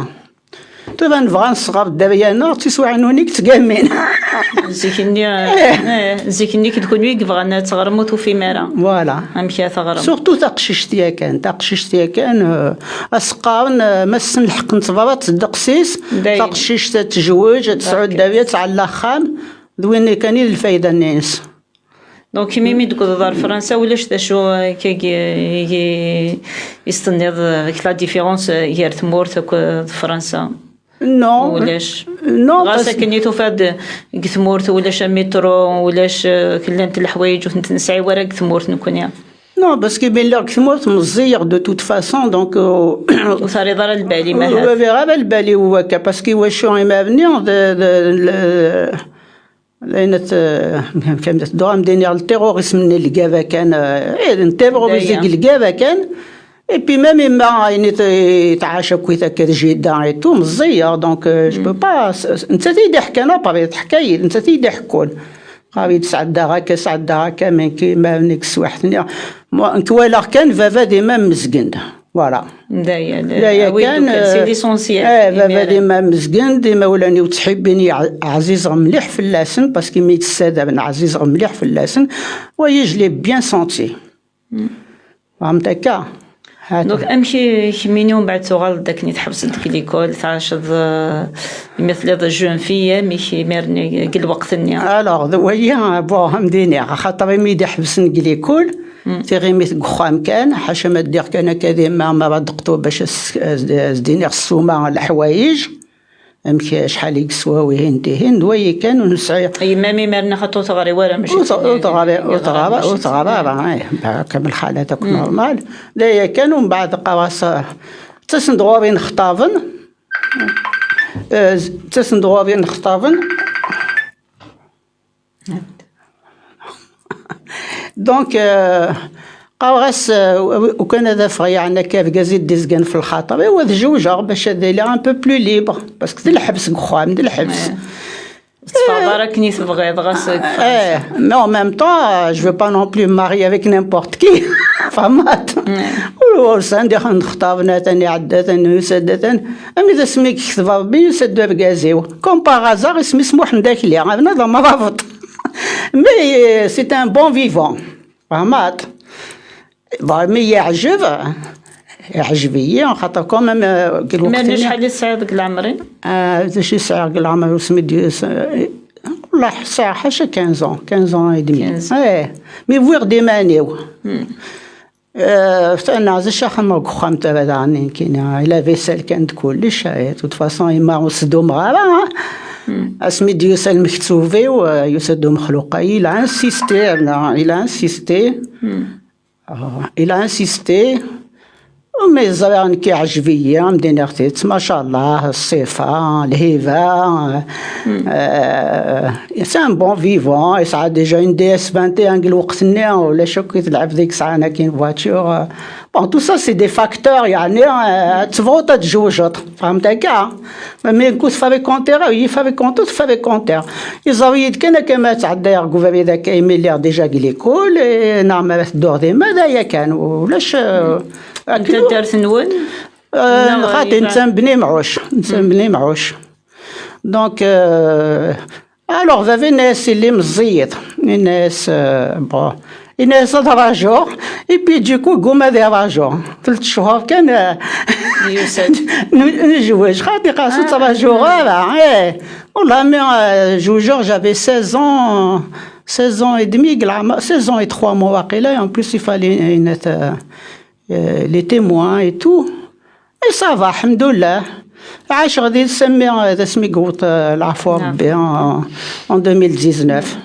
Tura nebɣa nesɣer dderya-nneɣ d tiswiɛin-nni yettgammin. Zik-nni, eh, zik-nni d kunwi i yebɣan ad teɣrem ur tufim ara. Voilà. Amek ara teɣrem? Surtout taqcict yakan, taqcict yakan, euh, as-qqaren, euh, ma tessen lḥeqq n tebrat ddeqs-is, taqcict ad tejwej, ad tesɛu dderya, ad tɛelli axxam, d win kan i d lfayda-nni-ines. Donc, imi mi d-tewwḍeḍ ar Fransa, ulac d acu akkagi i, i s-tenniḍ, euh, avec la différence, euh, gar tmurt akked Fransa? Non. Ulac. Non, ɣas parce akken i tufiḍ deg tmurt ulac amitru, ulac, euh, llant leḥwayeǧ ur tent-nesɛi ara deg tmurt nekkni. Non, parce que mi lliɣ deg tmurt meẓẓiyeɣ de toute façon, donc, euh, ur terriḍ ara lbal i mahaf. Ur rriɣ ara lbal i wakka, parce que iwacu imar-nni, de, de, le, Lɛinat, eh, d-, d-, dɣa m-d-iniɣ le terrorisme-nni n lgaba kan, eh, eh, n terrorisme deg lgaba kan. Et puis même imma ayen i t-, i tɛac akkit akka d jida et tout, meẓẓiyeɣ, donc, euh, je peux pas, s-, s-, nettat i yi-d-iḥkan, après teḥka-yi-d, nettat i yi-d-iḥekkun. Qqar-iyi-d sɛeddaɣ akka, sɛeddaɣ akka, mais nekki ma nekk teswiḥt-nni, moi, nekk walaɣ kan baba dima mmezgen. Voilà. D aya, d aya kan, c'est euh, l'essentiel. Eh, baba dima mmezgen, d imawlan-iw ttḥibbin-iyi, ɛ-, ɛzizeɣ mliḥ fell-asen, parce que mi ttsaddaben ɛzizeɣ mliḥ fell-asen. Wagi, je l'ai bien senti. Fehmeḍ akka? Donc, amek i kemmini umbeɛd tuɣaleḍ d akken i tḥebseḍ deg l'école, tɛaceḍ, euh, imi telliḍ jeune fille, amek imir-nni, deg lweqt-nni? Alors, d wagi, bon, ad m-d-iniɣ, axaṭer imi i d-iḥebsen deg l'école, tiɣimit deg uxxam kan, ḥaca ma ddiɣ kan akka di ma, ma ara d-qṭuɣ bac as-, as-, as-d-iniɣ ssuma leḥwayeǧ, amek acḥal i yeswa wihin dihin, d wagi kan ur nesɛi. Yemma-m imir-nni xaṭi ur teɣri wara, mačči d tin i teɣri, ur teɣri ara, eh, kamel lxalat akk normal. D aya kan, umbeɛd qqareɣ-as, ttasen-d ɣur-i inexṭaben, eh, ttasen-d ɣur-i inexṭaben. Donc, euh, qqareɣ-as, euh, ukan ad afeɣ, yeɛni, akka argaz i d-izgan f lxaṭer-iw, ad jewjeɣ bac ad iliɣ un peu plus libre, parce que d lḥebs deg uxxam, d lḥebs. Ur teffɣeḍ ara akken i tebɣiḍ, ɣas deg Fransa. Eh, mais en même temps, euh, je veux pas non plus me marier avec n'importe qui. Fehmeḍ? Ur, ur sɛan dixen nexṭaben, atan iɛedda, atan yusa-d, atan. Ami d asmi i yekteb Rebbi, yusa-d urgaz-iw. Comme par hasard, isem-is Muḥend Akli, bnadem mrabeṭ. Mais, euh, c'est un bon vivant. Fehmeḍ? Bon, mi yeɛjeb, Iɛjeb-iyi, xaṭer quand même, euh, deg lweqt-nni. Acḥal i tesɛiḍ deg leɛmer-im? Ah, d acu i sɛiɣ deg leɛmer-iw, asmi d-, s-, eh, والله sɛiɣ ḥaca quinze ans, quinze ans et demi. Quinze. Eh, mi wwiɣ-d iman-iw. Eh, ftaneɣ d acu axxam deg uxxam tura daɣen nekkini, la vaisselle kan d kullec, eh, de toute façon, yemma ur s-dumeɣ ara, eh. Asmi d-yusa lmektub-iw, eh, yusa-d umexluq-a, il a insisté, il a insisté. Ah, il a insisté. Mais ẓriɣ nekk iɛjeb-iyi, am d-iniɣ tidet, macallah, ṣṣifa, lhiba, euh, c'est un bon vivant, yesɛa déjà une D S vingt et un deg lweqt-nni, ulac akk i telɛeb deg sɛan akkin voiture. Bon, tout ça, c'est des facteurs, yeɛni, euh, ad tebɣuḍ ad tjewjeḍ, fehmeḍ akka? Mais nekk ur tefrikuntiɣ, i frikuntiɣ, ur tefrikuntiɣ. Iẓer-iyi-d kan akka ma ttɛeddayeɣ deg ubrid akka, imi lliɣ déjà deg l'école, eh, neɣ ma tedduɣ di ma d aya kan, ulac, eh, akken. Taddart-nwen? Eh, neɣ xaṭi, iba- netta n Bni Mɛuc, netta n Bni Mɛuc. Donc, euh, alors, baba yenna-yas, yelli meẓẓiyeḍ. Yenna-yas, euh, bon, yenna-yas ad rajuɣ, et puis du coup, yegguma ad irajuɣ. Tlata cchur kan, euh, n-, nezweǧ. Xaṭi, qas ur ttṛajuɣ ara, eh. Wallah, mi, euh, zewǧeɣ, j'avais seize ans, seize ans et demi, deg leɛmer, seize ans et trois mois waqila, et en plus, il fallait, euh, euh, les témoins et tout. Et ça va, alḥemdullah. Ɛaceɣ di sami, euh, d asmi yewweḍ, euh, leɛfu Rebbi, en, en deux mille dix-neuf.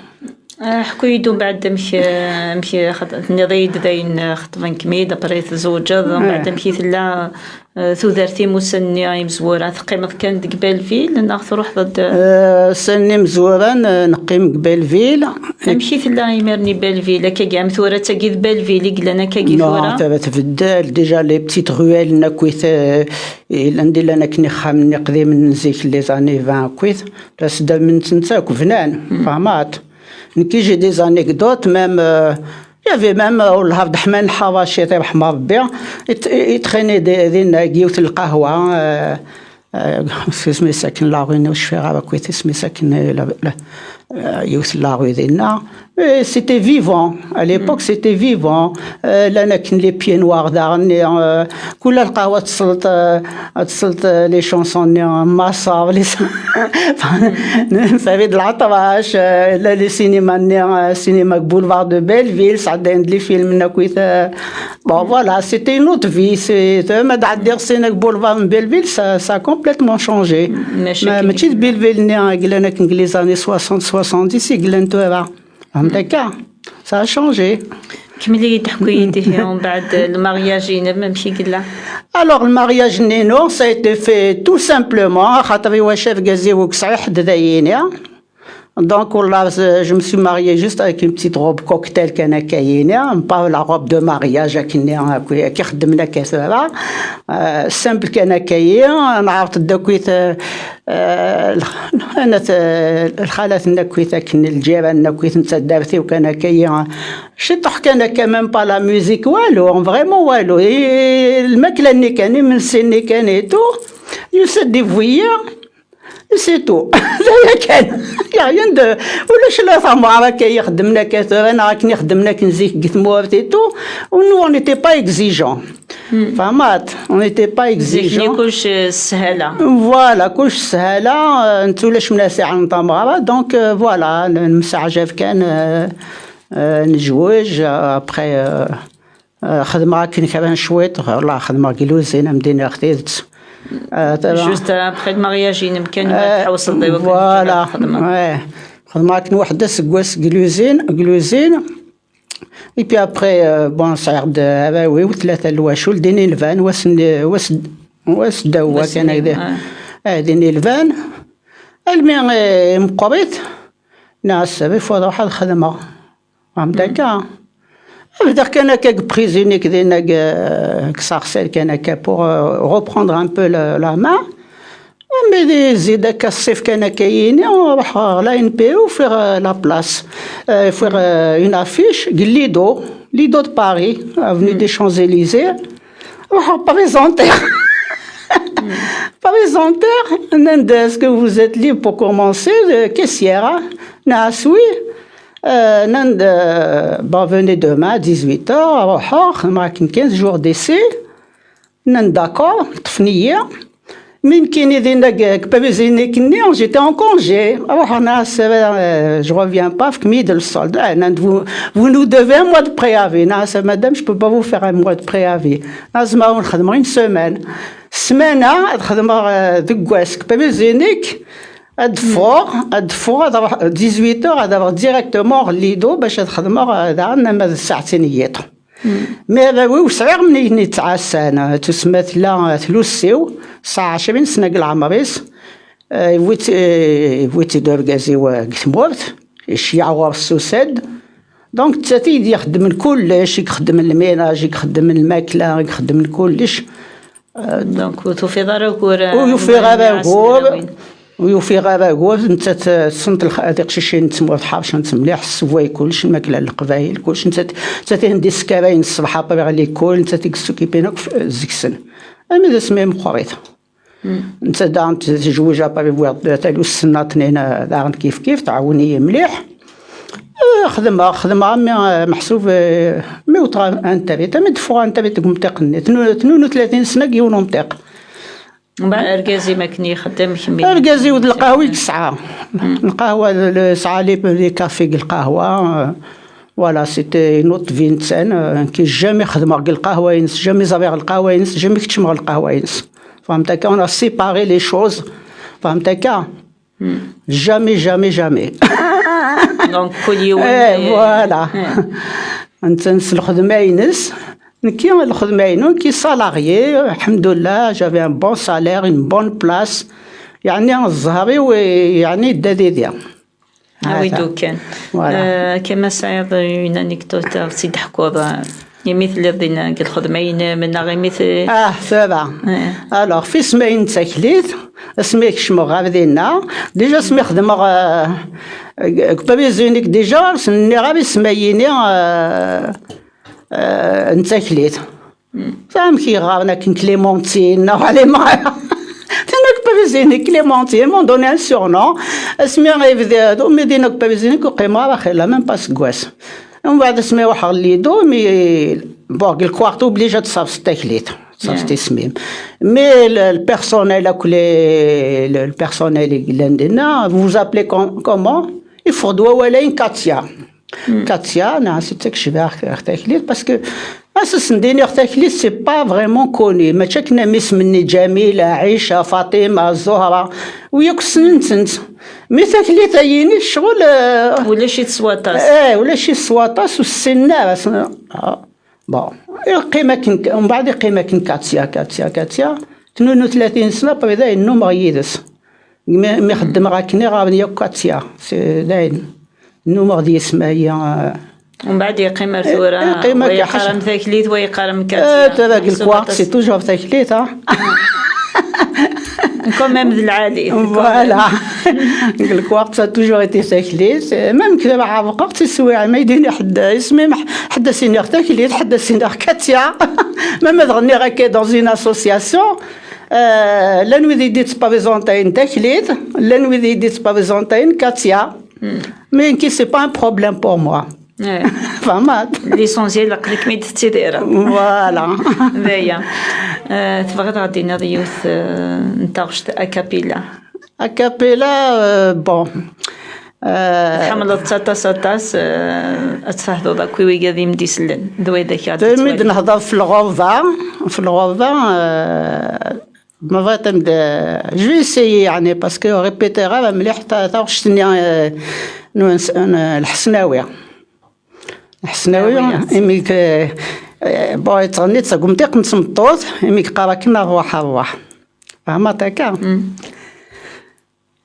Ah, ḥku-yi-d umbeɛd amek, eh, amek, eh, xaṭ-, tenniḍ-iyi-d dayen, eh, xeṭben-kem-id, après tzewǧeḍ, umbeɛd amek i tella, eh, tudert-im ussan-nni imezwura? Teqqimeḍ kan deg Belleville neɣ truḥeḍ-d? Eh, ussan-nni imezwura, eh, neqqim deg Belleville. Amek i tella imir-nni Belleville? Akkagi, am tura, d tagi d Belleville i yellan akkagi tura? Non, tura tbeddel. Déjà, les petites ruelles-nni akkit, eh, llan di llan akken ixxamen-nni qdimen n zik, les années vingt akkit. La sdam n tnta akk bnan, fehmeḍ? Nekki, j'ai des anecdotes, même, euh, il y avait même, euh, Wellah Abd Ḥman Lḥawaci, tirḥem Rebbi, il, il traînait des, des, yiwet n lqahwa, euh, euh, isem-is akken la rue, ur cfiɣ ara akkit isem-is akken, euh, la, la, euh, yiwet n la rue dinna. Mais c'était vivant. À l'époque, c'était vivant. Euh, llan akken les pieds noirs daɣen, euh, kul lqahwa tesleḍ, euh, tesleḍ, euh, les chansons-nni, euh, Maṣer, les, ça fait de l'atrache, euh, la, les cinémas-nni, euh, cinéma Boulevard de Belleville, sɛeddayen-d les films-nni akkit, euh, bon, voilà, c'était une autre vie. C'est, euh, ma d-ɛeddiɣ syin deg Boulevard de Belleville, ça, ça a complètement changé. Ma, mačči d Belleville-nni, euh, i yellan akken deg les années soixante, soixante-dix, i yellan tura. Fehmeḍ akka? Ça a changé. Kemmel-iyi-d, ḥku-yi-d ihi, umbeɛd, le mariage-inem, amek i yella? Alors, le mariage-nni, non, ça a été fait tout simplement, xaṭer iwacu argaz-iw ur yesɛi ḥedd d ayini. Donc, wallah, je me suis mariée juste avec une petite robe cocktail kan akka-yini, pas la robe de mariage akkenni, akk i xeddmen akka tura. Euh, simple kan akka-yi, nɛerḍ-d akkit, euh, Euh, lx-, lxalat-nni akkit akken, lǧiran-nni akkit n taddart-iw kan akka-yi, ciṭuḥ kan akka, même pas la musique, walu, vraiment walu. I lmakla-nni kan, imensi-nni kan et tout, yusa-d iwwi-yi, et c'est tout. D aya kan. Y a rien de, ulac la tamɣar akka i ixeddmen akka tura, neɣ akken i xeddmen akken zik deg tmurt et tout, nous, on n'était pas exigeants. Fehmeḍ? On n'était pas exigeants. Zik-nni kullec, eh, s sshala. Voilà, kullec s sshala, eh, netta ulac mnasi ɛen tamɣara, donc, eh, voilà, n-, nemseɛjab kan, eh, eh, nezweǧ, eh, après, eh, eh, xedmeɣ akken kra n cwiṭ, wallah, xedmeɣ deg l'usine, am d-iniɣ tidet. Eh, tura. Juste après le mariage-inem kan, eh, tḥewseḍ i wakken voilà, ad txedmeḍ. Ouais. Xedmeɣ akken waḥed aseggas deg l'usine, deg l'usine. Et puis après, euh, bon, sɛiɣ-d arraw-iw, tlata n lwacul, din i lban, wa s-, wa s-, wa seddaw, wa s-, kan, ah, din i lban. Almi, eh, meqqrit, nniɣ-as, il faut ad ruḥeɣ ad xedmeɣ. Fehmeḍ akka? Bdiɣ kan akka deg prizin-ik din, deg, eh, deg Sarcelles kan akka, pour, euh, reprendre un peu la, la main. Mais di zid akka ṣṣif kan akka-yini, ruḥeɣ ɣer la N P E, ufiɣ, euh, la place. Euh, ufiɣ, euh, une affiche, deg Lido, Lido de Paris, avenue des Champs-Élysées. Ruḥeɣ présenter. Présenter, nnan-d, est-ce que vous êtes libre pour commencer? Euh, caissière, hein? Nniɣ-as oui. Euh, nnan-d, euh, bon, venez demain à dix-huit heures, ruḥeɣ, xedmeɣ akken quinze jours d'essai. Nnan d'accord, ṭṭfen-iyi. Mi nekkini dinna deg, deg Pavizinik-nni, j'étais en congé. Ruḥeɣ, nniɣ-as, euh, je reviens pas, fkem-iyi-d le solde. Ah, nnan-d, vous, vous nous devez un mois de préavis. Nniɣ-as, madame, je peux pas vous faire un mois de préavis. Nniɣ-as, zemreɣ ad xedmeɣ une semaine. Ssmana ad xedmeɣ, euh, deg wass deg Pavizinik, ad ffɣeɣ, ad ffɣeɣ, ad ruḥ dix-huit heures, ad ruḥeɣ directement ɣer Lido bac ad xedmeɣ, euh, daɣen ama d ssaɛtin n yiḍ. Mi arraw-iw sɛiɣ mnigni ttɛassan, tusma tella tlus-iw, tesɛa ɛecrin sna deg leɛmer-is, eh, yewwi-tt, eh, yewwi-tt-id urgaz-iw, eh, deg tmurt, iceyyeɛ ɣur-s s usad. Donc, d nettat i d-ixeddmen kullec, i ixeddmen lminaj, i ixeddmen lmakla, i ixeddmen kullec. Donc, ur tufiḍ ara ugur, ur yufiɣ ara ugur. Ur yufiɣ ara ugur, nettat, eh, tessent lx-, tiqcicin n tmurt ḥercent mliḥ, tessewway kullec, lmakla n leqbayel, kullec, nettat, nettat i ten-d-yeskarayen ṣṣbeḥ après l'école, nettat i yessukipin akk f-, deg-sen. Armi d asmi meqqrit. Nettat daɣen tezweǧ après, wwiɣ talust-nneɣ tnin, eh, daɣen kif kif, tɛawen-iyi mliḥ. Eh, xedmeɣ, xedmeɣ, armi, eh, meḥsub, eh, mi wwḍeɣ ɣer Ntawit, armi d-ffɣeɣ ɣer Ntawit deg umṭiq-nni, tnu-, tnin u tlatin sna deg yiwen umṭiq. Mbeɛd argaz-im akken ixeddem, kemm i Argaz-iw d lqahwa i yesɛa. Lqahwa, le-, yesɛa les, les cafés deg lqahwa. Voilà, c'était une autre vie netta. Nekk jamais xedmeɣ deg lqahwa-ines, jamais ẓriɣ lqahwa-ines, jamais keččmeɣ lqahwa-ines. Fehmet akka, on a séparé les choses. Fehmet akka. Jamais, jamais, jamais. Donc, kul yiwen, eh, eh, voilà. Netta s lxedma-ines, nekki lxedma-inu, nekki salarié, alḥemdullah, j'avais un bon salaire, une bonne place. Yeɛni, zzher-iw, eh, yeɛni, yedda didi. Awi-d kan. Voilà. Euh, kama tesɛiḍ une anecdote ad ɣ-tt-id-teḥkuḍ, euh, imi telliḍ din deg lxedma-inem, neɣ imi te- Ah, tura. Eh. Alors, f ismayen n taklit, asmi kecmeɣ ɣer dinna, déjà asmi xedmeɣ, euh, deg Pavizinik, déjà, ur sen-nniɣ ara ismayen-nni, euh, euh, n taklit. Amek i ɣɣaren akken Clémentine, neɣ Alemaya? Tenna-k Pavizinik Clémentine, ils m'ont donné un surnom. Asmi i bdiɣ, mi din akk Pavizinik ur qqimeɣ ara xilla, même pas aseggas. Umbeɛd asmi ruḥeɣ Lido, mi, bon, deg lkwart obligé ad tṣabseḍ taklit, tṣabseḍ isem-im. Mais le, le personnel akk, le, le, le personnel i yellan dinna, vous vous appelez com-, comment? Yeffeɣ-d wawal-ayen Katia. Katia, neɣ si d takecbiḥt ɣer taklit, parce que ass-a sen-d-iniɣ taklit, c'est pas vraiment connu. Mačči akken am isem-nni Ǧamila, Ɛica, Faṭima, Zuhra, u yakk ssnen-tent. Mi taklit ay inek ccɣel, eh, ulac-itt s waṭas. Eh, ulac-itt s waṭas, ur ssinen ara. Ah, bon, iqqim akken, umbeɛd iqqim akken Katia, Katia, Katia. Tnin u tlatin sna, après dayen nnumeɣ yid-s. Mi, mi xeddmeɣ akken i ɣɣaren yakk Katia, c'est dayen. Nnumeɣ d yisem-ayi, eh. Umbeɛd yeqqim ar tura, yeqqim wa akka yeqqar-am taklit, wa yeqqar-am Katia. Eh, tura deg lkwart, c'est toujours taklit, ha? Quand même d lɛali. Voilà. Deg lkwart, ça a toujours été taklit. Même kra ɛerqeɣ, tiswiɛin, ma yedini ḥedd, isem-im, ḥedd as-iniɣ taklit, ḥedd as-iniɣ Katia. Même ad ɣenniɣ akka dans une association, euh, llan wid i d-yettprésentin taklit, llan wid i d-yettprésentin Katia. Mais nekki, c'est pas un problème pour moi. Eh. Fehmeḍ? L'essentiel, aql-ikem-id tettidireḍ. Voilà. D aya. Eh, tebɣiḍ ad d-tiniḍ yiwet, eh, n taɣect a cappella? A cappella, eh, bon. Eh, tḥemmleḍ-tt aṭas, aṭas, eh, ad tfehdeḍ akk i wigad i m-d-isellen. D wayda i k-, mi d-nehḍer f lɣerba, f lɣerba, eh, Ma bɣiḍ ad m-d-, je vais essayer, yeɛni, parce que répétiɣ ara mliḥ ta-, taɣect-nni, eh, n, n, n Lḥesnawi. Lḥesnawi, ah, oui, imi k-, eh, bon, yettɣenni-d seg umṭiq n tmeṭṭut, imi yeqqar akken: "Arwaḥ, arwaḥ." Fehmeḍ akka?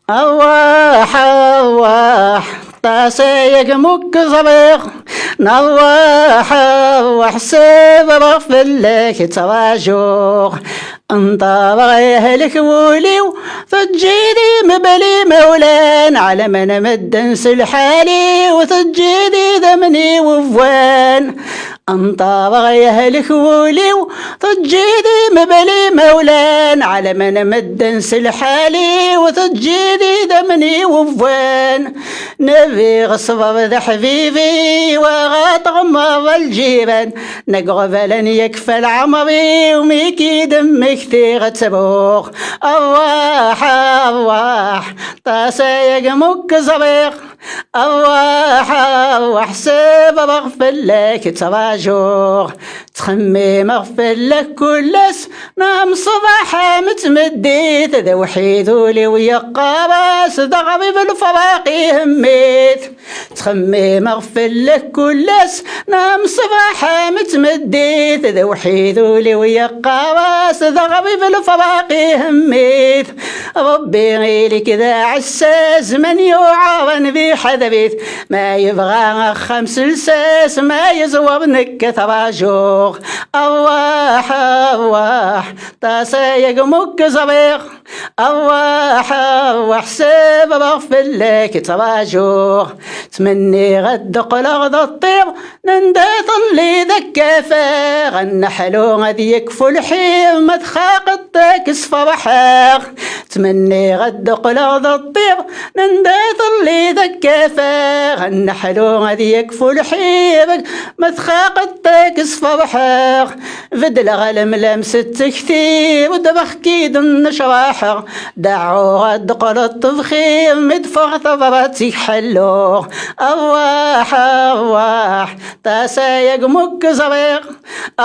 Arwaḥ, arwaḥ, ṭas aya muk ẓriɣ. Arwaḥ, arwaḥ, ssebreɣ fell-ak, ttṛajuɣ. Nṭerreɣ, yehlek wul-iw, teǧǧiḍ-i mebla imawlan, ɛelmen medden s lḥal-iw, teǧǧiḍ idammen-iw wwan. Nṭerreɣ, yehlek wul-iw, teǧǧiḍ-i mebla imawlan, ɛelmen medden s lḥal-iw, teǧǧiḍ idammen-iw wwan. Nabi ɣeṣbeɣ d aḥbibi, wa ɣa tɣemmeḍ lǧiran, n ageɣbalan yakfa lɛemr-iw, mi k-id-mmektiɣ ad ttruɣ. Arwaḥ, arwaḥ, ṭas ayagi mu k-ẓriɣ. Arwaḥ, arwaḥ, sebreɣ fell-ak, ttṛajuɣ. Ttxemmimeɣ fell-ak kul ass, n ṣṣbeḥ am tmeddit, d awḥid ul-iw yeqqar-as, d aɣrib lefraq ihemmi-t. Ttxemmimeɣ fell-ak kul ass, n ṣṣbeḥ am tmeddit, d awḥid ul-iw yeqqar-as, d aɣrib lefraq ihemmi-t. Ṛebbi ili-k d aɛessas, man yuɛren di ḥadrit, ma yebɣa axxam s lsas, ma yeẓwer nekk ad t-rajuɣ. Arwaḥ, arwaḥ, ṭas ayagi mu k-ẓriɣ. Arwaḥ, arwaḥ, sebreɣ fell-ak, ttṛajuɣ. Ttmenniɣ ad d-qqleɣ d ṭṭir, n anda telliḍ ad k-afeɣ, nneḥlu ad yekfu lḥir, ma txaqeḍ-t ad k-sferḥeɣ. Ttmenniɣ ad d-qqleɣ d ṭṭir, n anda telliḍ ad k-afeɣ, nneḥlu ad yekfu lḥir, ma txaqeḍ-t ad k-sferḥeɣ. Beddleɣ lemlam s ttektir, ddreɣ-k-id nnecraḥeɣ. Deɛɛuɣ ad d-teqqleḍ tebxir, mi d-teffeɣ tabrat-ik ḥelluɣ. Arwaḥ, arwaḥ, ṭas ayagi mu k-ẓriɣ.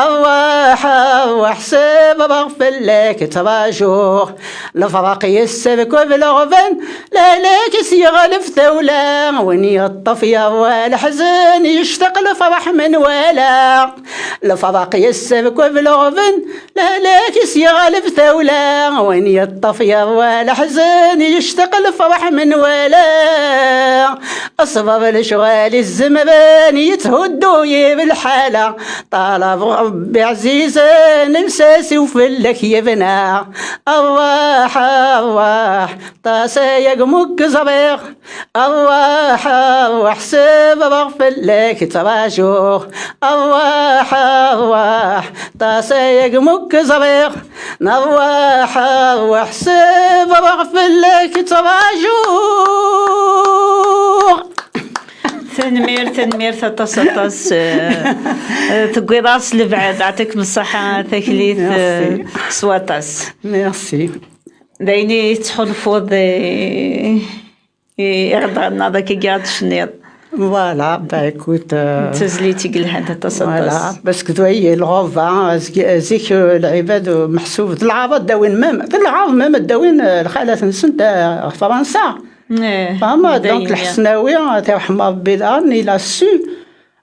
Arwaḥ, arwaḥ, sebreɣ fell-ak, ttṛajuɣ. Lefraq yesserkeb leɣben, lehlak-is yeɣleb tawla. Win yeṭṭef yerwa leḥzen, yectaq lefraḥ menwala. Lefraq yesserkeb leɣben, lehlak-is yeɣleb tawla. Win yeṭṭef yerwa leḥzen, yectaq lefraḥ menwala. Ṣṣber lecɣal izemren, yetthuddu yir lḥala. Ṭalab Ṛebbi ɛzizen, lsas-iw fell-ak yebna. Arwaḥ, arwaḥ, ṭas ayagi mu k-ẓriɣ. Arwaḥ, arwaḥ, sebreɣ fell-ak, ttṛajuɣ. Arwaḥ, arwaḥ, ṭas ayagi mu k-ẓriɣ. Arwaḥ, arwaḥ, sebreɣ fell-ak, ttṛajuɣ. Tanemmirt, tanemmirt aṭas, aṭas. Eh, eh, tewwiḍ-aɣ s lebɛid, ɛṭikem ṣṣaḥa, taklit, eh, s waṭas. Merci. D ayen i tettḥulfuḍ, eh, i, i ɣ-d-ɣennaḍ akka i ɣ-d-tcenniḍ. Voilà, bah écoute, euh, d tazlit i yelhan aṭas, voilà, aṭas. Parce que tu vois, le Rav, hein, zik, zik, euh, lɛibad, euh, meḥsub, d lɛaraḍ ddawin même, d lɛaraḍ même ddawin, euh, lxalat-nsen, euh, ɣer Fransa. Eh, fahma, donc, Lḥesnawi, euh, tirḥem Rebbi, dan, il a su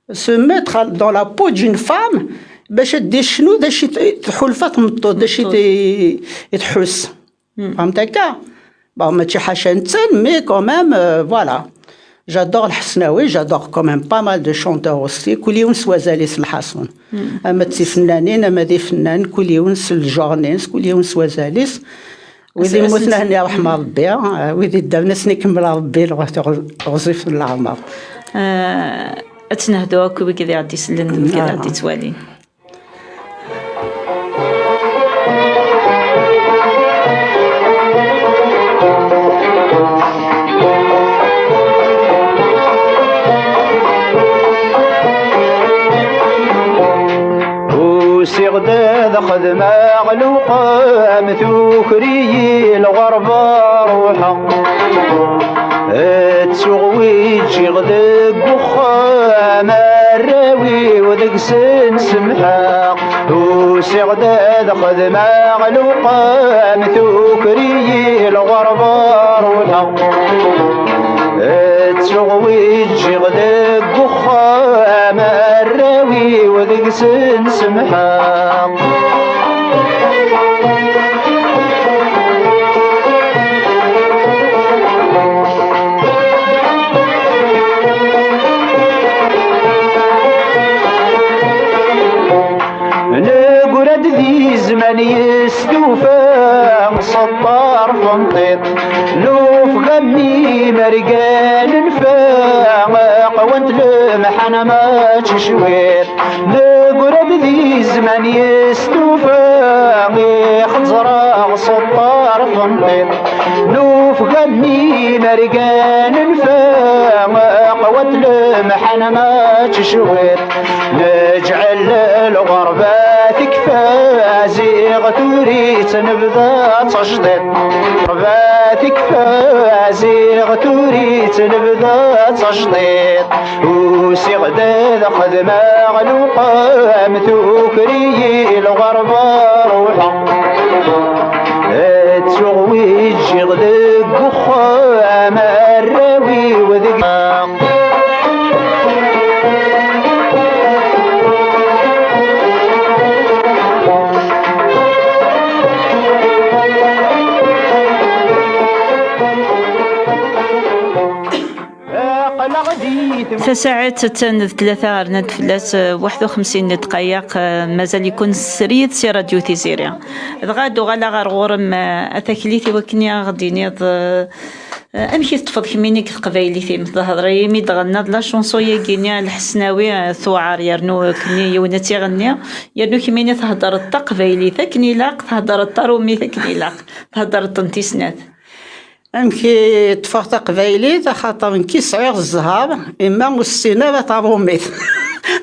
se mettre dans la peau d'une femme, bac ad d-icnu d acu i t-, tḥulfa tmeṭṭut, d acu i t-, i tḥus. Fahmet akka? Bon, mačči ḥaca netta, mais quand même, euh, voilà. J'adore Lḥesnawi, j'adore quand même pas mal de chanteurs aussi. Kul yiwen s wazal-is lḥaṣun. Ama d tifennanin, ama d ifennan, kul yiwen s lǧernin, kul yiwen s wazal-is. Wid yemmuten, ad ten-yerḥem Rebbi, euh, wid yeddren, ad sen-ikemmel Rebbi lɣ-, teɣzif n leɛmer. Euh, ad tt-nehdu akk wigad i ɣ-d-isellen, wigad i ɣ-d-ittwalin. Usiɣ-d ad xedmeɣ lewqam, tuker-iyi lɣerba, ruḥeɣ. Ttuɣ wi ǧǧiɣ deg uxxam, arraw-iw deg-sen semḥeɣ. Usiɣ-d ad xedmeɣ lewqam, tuker-iyi lɣerba, ruḥeɣ. Ttuɣ wi ǧǧiɣ deg uxxam, arraw-iw deg-sen semḥeɣ. Negra-d di zzman yestufa, s ṭṭerf n tiṭ, nufga-nni mergan nfa, qwant lemḥan mačči cwiṭ. Negra-d di zzman yestufa, ixeẓreɣ s ṭṭerf n tiṭ, nufga-nni mergan nfa. Mačči cwiṭ, neǧɛel lɣerba tekfa, ziɣ tura-tt nebda d tajdiṭ. Lɣerba tekfa, ziɣ tura-tt nebda d tajdiṭ. Usiɣ-d ad xedmeɣ lewqam, tuker-iyi lɣerba, ruḥeɣ. Ttuɣ wi ǧǧiɣ deg uxxam, arraw-iw deg. Tasaɛet attan d tlata, rnant fell-as, eh, waḥed u xemsin n ddqayeq, eh, mazal-iken srid si Radio Tiziri. Dɣa ad uɣaleɣ ɣer ɣur-m, eh, a Taklit, i wakken i aɣ-d-tiniḍ, eh, eh, amek i teṭṭfeḍ kemmini deg teqbaylit-im? Tehḍeḍ imi d-tɣennaḍ la chanson-yagi-nni a Lḥesnawi, eh, tuɛer, yernu kemmini yiwen ad tt-iɣenni, yernu kemmini theddreḍ taqbaylit akken ilaq, theddreḍ tarumit akken ilaq, theddreḍ-tent i snat. Amek i ṭṭfeɣ taqbaylit? Axaṭer nekk i sɛiɣ zzher, imma ur ssineɣ ara taṛumit.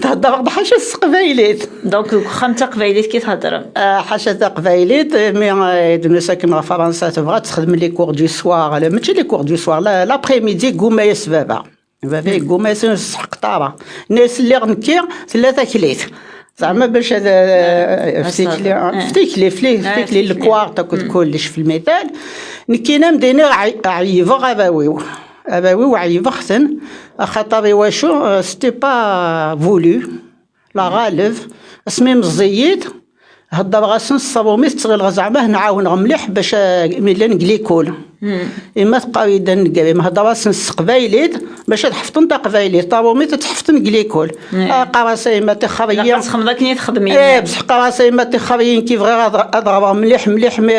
Theddreɣ-d ḥaca s teqbaylit. Donc, deg uxxam d taqbaylit i theddrem? Ah, ḥaca taqbaylit, mi, eh, d-nusa akken ɣer Fransa, tebɣa ad texdem les cours du soir, la, mačči les cours du soir, la, l'après-midi, yegguma-yas baba. Baba yegguma-yas, ur nesḥeqq ara. Nna-yas, lliɣ nekki, tella Taklit. Zeɛma bac ad, eh, f tikli, eh, f tikli, f li-, f tikli, lekwart akked kullec, f lmital. Nekkini am d-iniɣ ɛy-, ɛeybeɣ abawiw. Abawiw ɛeybeɣ-ten, axaṭer i wacu, eh, c'était pas voulu. La ɣaleb, asmi meẓẓiyit, heddreɣ-asen s tṛumit, ttɣileɣ zeɛma ad ten-ɛawneɣ mliḥ bac, eh, mi llan deg likul. Imma teqqar-iyi-d aneggarim, heddreɣ-asen s teqbaylit bac ad ḥefḍen taqbaylit, taṛumit ad tt-ḥefḍen deg likul. Ah, qqar-as a yemma, tixxer-iyi. Ilaq ad txedmeḍ akken i txeddem yemma. Eh, bṣeḥ qqar-as a yemma, tixxer-iyi, nekk bɣiɣ ad, ad ɣreɣ mliḥ, mliḥ, mi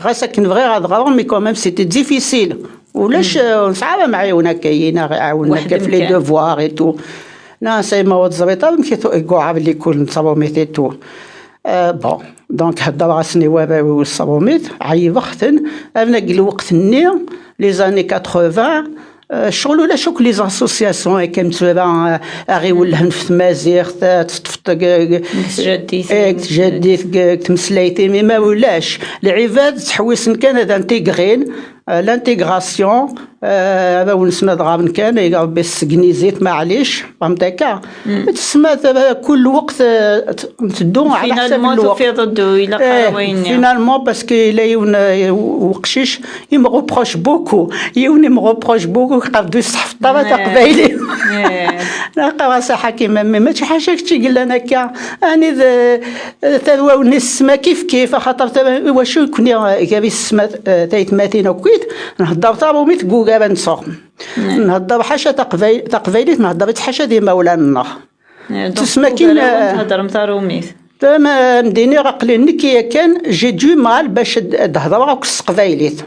ɣas akken bɣiɣ ad ɣreɣ, mais quand même c'était difficile. Ulac, eh, ur nesɛi ara amɛiwen akka, yina ɣ-, iɛawen akka f les devoirs et tout. Non, c'est ma ur teẓriḍ ara amek i tu-, i yuɛer likul n tṛumit et tout. Euh, bon, donc, heddreɣ-asen i warraw-iw s tṛumit, ɛeybeɣ-ten, arna deg lweqt-nni, les années quatre-vingts, euh, ccɣel ulac akk les associations, akken tura, euh, aɣ-iwellhen f tmaziɣt, euh, teṭṭfeḍ deg, deg tjaddit, eh, deg tjaddit, deg, deg tmeslayt-im, ma ulac. Lɛibad ttḥewwisen kan ad integrin, euh, l'intégration, euh, arraw-nsen ad ɣren kan, ay Rebbi ssegnizit, maɛlic, fhemt akka? Tesma, euh, kul lweqt, euh, t-, nteddu ɛla ḥsab lweqt. Tufiḍ-d ilaq ara wayen-nni. Finalement, parce que yella yiwen, euh, u-, uqcic, il me reproche beaucoup. Yiwen il me reproche beaucoup, qerdu yesseḥfeḍ ara taqbaylit. Neɣ qqar-as a Ḥakim, a mmi, mačči ḥaca kečč i yellan akka. Anid, euh, tarwa-nni s ssma kif kif, axaṭer tarwa, iwacu nekni, euh, gar i ssma, euh, taytmatin akkit, nhedder taṛumit deg ugar ad nseɣ. Nhedder ḥaca taqbay-, taqbaylit, nhedder-itt ḥaca d imawlan-nneɣ. Eh, donc, tusma kin, ugar-awen, eh, theddrem taṛumit. Tama, m-d-iniɣ aqli nekk yakan, j'ai du mal bac ad, ad hedreɣ akk s teqbaylit.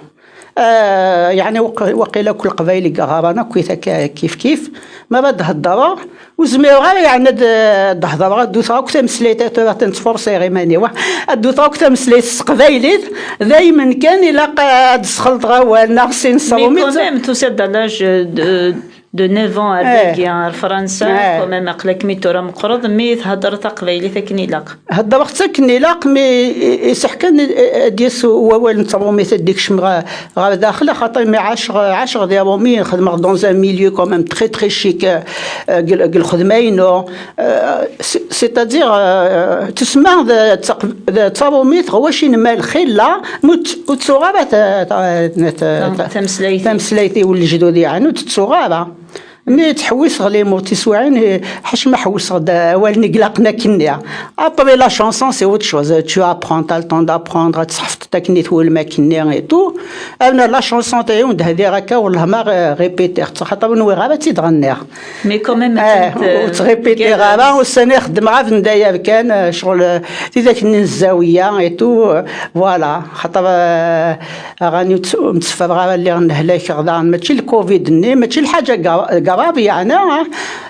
Eh, yeɛni waq-, waqila akk leqbayel i yeɣran akk i taka kif kif. Ma ara d-heddreɣ, ur zmireɣ ara, yeɛni ad, ad d-hedreɣ, ad d-wteɣ akk tameslayt, ad tura ad tent-forsiɣ iman-iw. Ad d-wteɣ akk tameslayt s teqbaylit, daymen kan ilaq ad d-sxelṭeɣ awal, neɣ sin s. Mais quand même, tusiḍ-d à l'âge de, de neuf ans ar dagi, ar Fransa, quand même, aql-ak mi tura meqqreḍ, mi theddreḍ taqbaylit akken ilaq. Heddreɣ-tt akken ilaq, mi i-, iseḥ kan ad d-yas wawal n tṛumit ad d-ikcem ɣer, ɣer daxel, axaṭer mi ɛaceɣ, ɛaceɣ di Rumi, xedmeɣ dans un milieu quand même très, très chic, euh, euh, deg, deg lxedma-inu. Euh, c'est-, c'est-à-dire, euh, tesma d, d taq-, d taṛumit ɣer wacu inma lxilla, mi ur tt-, ur ttuɣ ara ta-, ta-, ta-, ta-, tameslayt-iw n lejdud, yeɛni ur tt-ttuɣ ara. Mi ttḥewwiseɣ les mots tiswiɛin, eh, ḥaca ma ḥewwseɣ-d awalen i ilaqen akkenni. Après la chanson, c'est autre chose. Tu apprends, t'as le temps d'apprendre, ad tseḥfeḍ akken i twulem akkenni et tout. Am la chanson tayi, ur d-hdiɣ akka, wellah ma, eh, répétiɣ-tt, xaṭer ur nwiɣ ara ad tt-id-ɣenniɣ. Mais quand même, eh, ur tt-répétiɣ ara, ussan-a xeddmeɣ abendayer kan, eh, ccɣel, eh, tidak-nni n zzawiya et tout, eh, voilà. Xaṭer, eh, aɣani ur tt-, ur tteffreɣ ara, lliɣ nnehlakeɣ daɣen, mačči le covid-nni, mačči lḥaǧa gra-, grave. Abi yeɛna,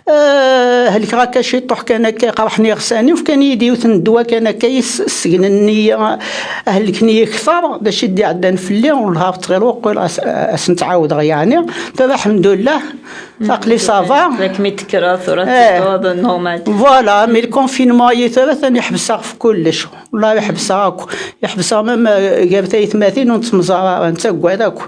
eh, helkeɣ akka ciṭuḥ kan akka, qerḥen yiɣsan-iw, fkan-iyi-d yiwet n ddwa kan akka, yessegnen-iyi, helken-iyi kter, d acu i d-iɛeddan fell-i, ur lhaɣ ttɣil uqil as-, as-n-ttɛawdeɣ yeɛni. Tura, alḥemdullah, aql-i ça va. Akken mi d-tekkreḍ, tura eh, tedduḍ normal. Voilà, mais le confinement, yi tura, atan iḥbes-aɣ f kullec. Wallahi, iḥbes-aɣ akk. Iḥbes-aɣ même, eh, gar taytmatin ur nettemẓar ara, nettaggad akk.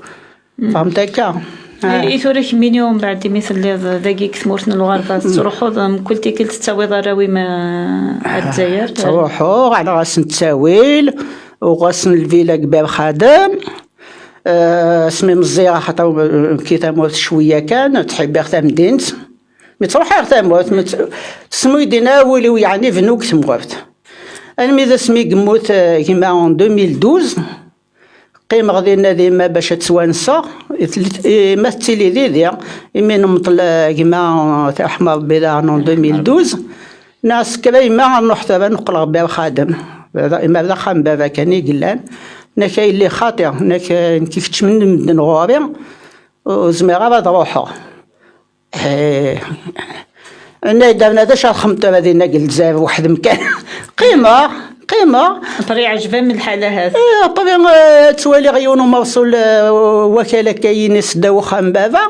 Fehmeḍ akka? Ah. I, i tura kemmini umbeɛd imi telliḍ dagi deg tmurt n lɣerba, tettruḥuḍ mkul tikkelt tettawiḍ arraw-im, eh, ar Lezzayer? Ttruḥuɣ, ɛlaɣ-asen ttawil, uɣeɣ-asen lvila deg Bir Xadem. Eh, asmi meẓẓiyeɣ, xaṭer, eh, ki tamurt cwiya kan, ttḥibbiɣ tamdint. Mi ttruḥeɣ tamurt, mi tt-, tesmuydin awul-iw, yeɛni bnu deg tmurt. Almi d asmi yemmut, eh, gma en deux mille douze, Qqimeɣ dinna dima bac ad ttwanseɣ, i tel-, i ma tettili didi, imi nemṭel, eh, gma, eh, tirḥem Rebbi daɣen en deux mille douze, nniɣ-as kra yemma ad nruḥ tura ad neqqel ɣer Bir Xadem. Tura, imi d axxam n baba kan i yellan. Nniɣ-ak a yelli xaṭi, nniɣ-ak, eh, nekk keččmen medden ɣur-i, ur zmireɣ ara ad ruḥeɣ. Eh, nna-yi-d, "Abna, d acu ara txedmeḍ tura dinna deg Lezzayer weḥd-m kan?" Qqimeɣ, qqimeɣ. Après, yeɛjeb-am lḥal ahat? Eh, après, eh, ttwaliɣ yiwen umerṣul, eh, wakal akka-ines ddaw uxxam n baba.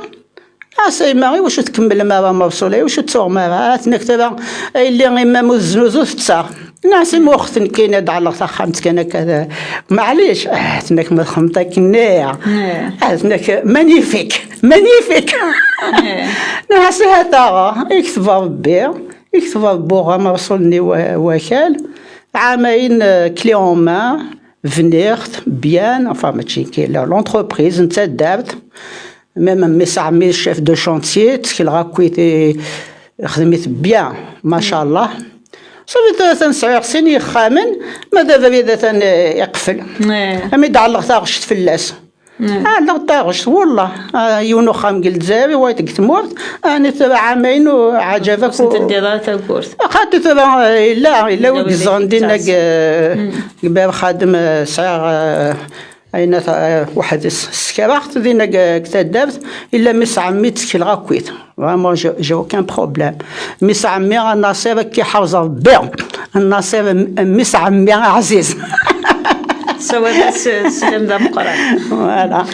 As a yemma, iwacu tkemmlem ara amerṣul-a? Iwacu ur tettuɣem ara? Ah, tenna-k tura, a yelli, imam ur teznuzu, tettaɣ. Nniɣ-as, "Imi ur xtenkin ad ɛelleɣ taxxamt kan akka, d-, maɛlic." Ah, tenna-k, "Ma txedmeḍ akken-nni." Eh. Ah, tenna-k, "Magnifique, magnifique." Eh. Nniɣ-as, "Ihi ata, ikteb Rebbi, ikteb Rebbi uɣam Ṛṛsul-nni wa-, wakal." Ɛamayen, euh, clé en main, bniɣ-t, bien, enfin, mačči kan, la, l'entreprise, n taddart. Même mmi-s ɛemmi, chef de chantier, ttkelɣ akkit, eh, xdem-it bien, macallah. Safi atan sɛiɣ sin yexxamen, ma d abrid atan, eh, iqfel. Eh. Ami d-ɛelleɣ taɣect fell-as. Eh. Ɛelleɣ taɣect, wallah. Ah, yiwen uxxam deg Lezzayer, wayeḍ deg tmurt, ɛni tura ɛamayen u ɛǧab akk. Ur sen-teldiḍ ara tawwurt. Xaṭi tura, eh, yella, yella wi yeẓran dinna deg, eh, deg Bir Xadem, eh, sɛiɣ, eh, Ayen at-, eh, weḥd-s, ssekreɣ-t dinna deg, deg taddart, illa mmi-s ɛemmi ttekleɣ akkit. Vraiment, j'ai, j'ai aucun problème. Mmi-s ɛemmi, a Nasir, ad k-iḥrez Rebbi. A Nasir, m-, mmi-s ɛemmi aɛziz. Sawal-as sslam d ameqqran. Voilà.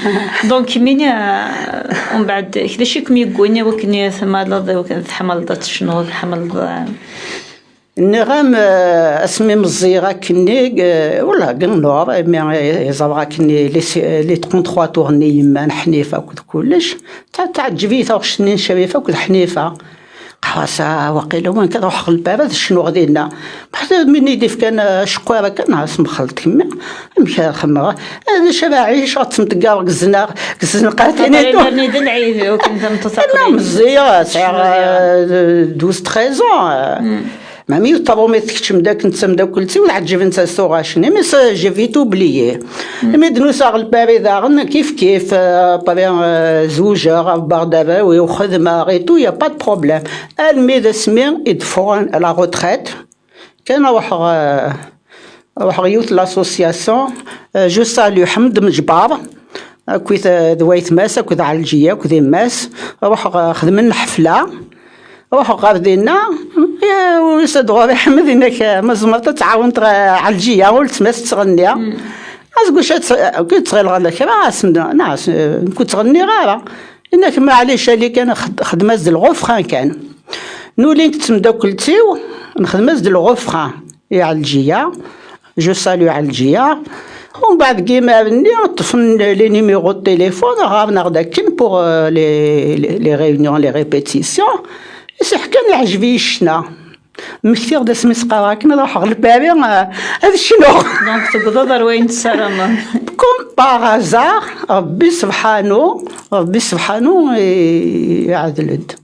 Donc, mini, euh, umbeɛd, d acu i kem-yewwin i wakken i tmaleḍ, i wakken tḥemmleḍ ad tecnuḍ, tḥemmleḍ, euh, Nniɣ-am, eh, asmi meẓẓiyeɣ akkenni, eh, wala, deg Nord, imi, eh, ẓerreɣ akkenni les, les trente-trois tours-nni yemma n Ḥnifa akked kullec, ta-, teɛǧeb-iyi taɣect-nni n Crifa akked Ḥnifa. Qas, ah, waqila wan kan ruḥeɣ lpara ad cnuɣ dinna. Meḥsub mi d-ifkan, eh, aceqqur akka, neɣ asmexleḍ kemmi, amek ara xedmeɣ? Eh, d acu ara ɛiceɣ, ad ttemteggareɣ deg zzna, deg zzenqatin. Xaṭer iḍ-nni d lɛid, ur ken tameṭṭut aqli. Meẓẓiyeɣ, sɛiɣ, eh, douze, treize ans, eh. Mami ur teṛṛum i tkeččem-d akken d tameddakelt-iw, ur ɛǧibent-as tuɣac-nni, mais ça, j'ai vite oublié. Mi d-nusa ɣer Lpari daɣen, kif kif, euh, après, euh, zewǧeɣ, ṛebbaɣ-d arraw-iw, xedmeɣ et tout, y a pas de problème. Almi d asmi i d-ffɣeɣ à la retraite, kan ruḥeɣ, euh, ruḥeɣ yiwet l'association, euh, je salue Ḥmed Mejbar, akkit, euh, d waytma-s, akked Ɛelǧiya, akked yemma-s, ruḥeɣ, euh, xedmen lḥefla. Ruḥeɣ ɣer dinna, ya, wis ad ɣur-i Ḥmed, yenna-k, ma tzemreḍ ad tɛawneḍ ɣer Ɛelǧiya, ur tmas tettɣenni. As guc ad tt-, ad ttɣileɣ ala kra, as-, neɣ as-, nekk ur ttɣenniɣ ara. Yenna-k, maɛlic, ali kan xed-, xdem-as-d lɣufran kan. Nuli nekk d temdakkelt-iw, nexdem-as-d lɣufran i Ɛelǧiya. Je salue Ɛelǧiya. Umbeɛd deg yimar-nni, ṭṭfen les numéros de téléphone, ɣɣaren-aɣ-d akken pour, euh, les, les, les réunions, les répétitions. Iseḥ kan, iɛǧeb-iyi ccna. Mmektiɣ-d asmi s-qqareɣ akken ad ruḥeɣ Lpari, euh, ad cnuɣ. Donc, tewwḍeḍ ar wayen tessarameḍ. Comme par hasard, Rebbi sebḥanu, Rebbi sebḥanu i-, iɛedl-d.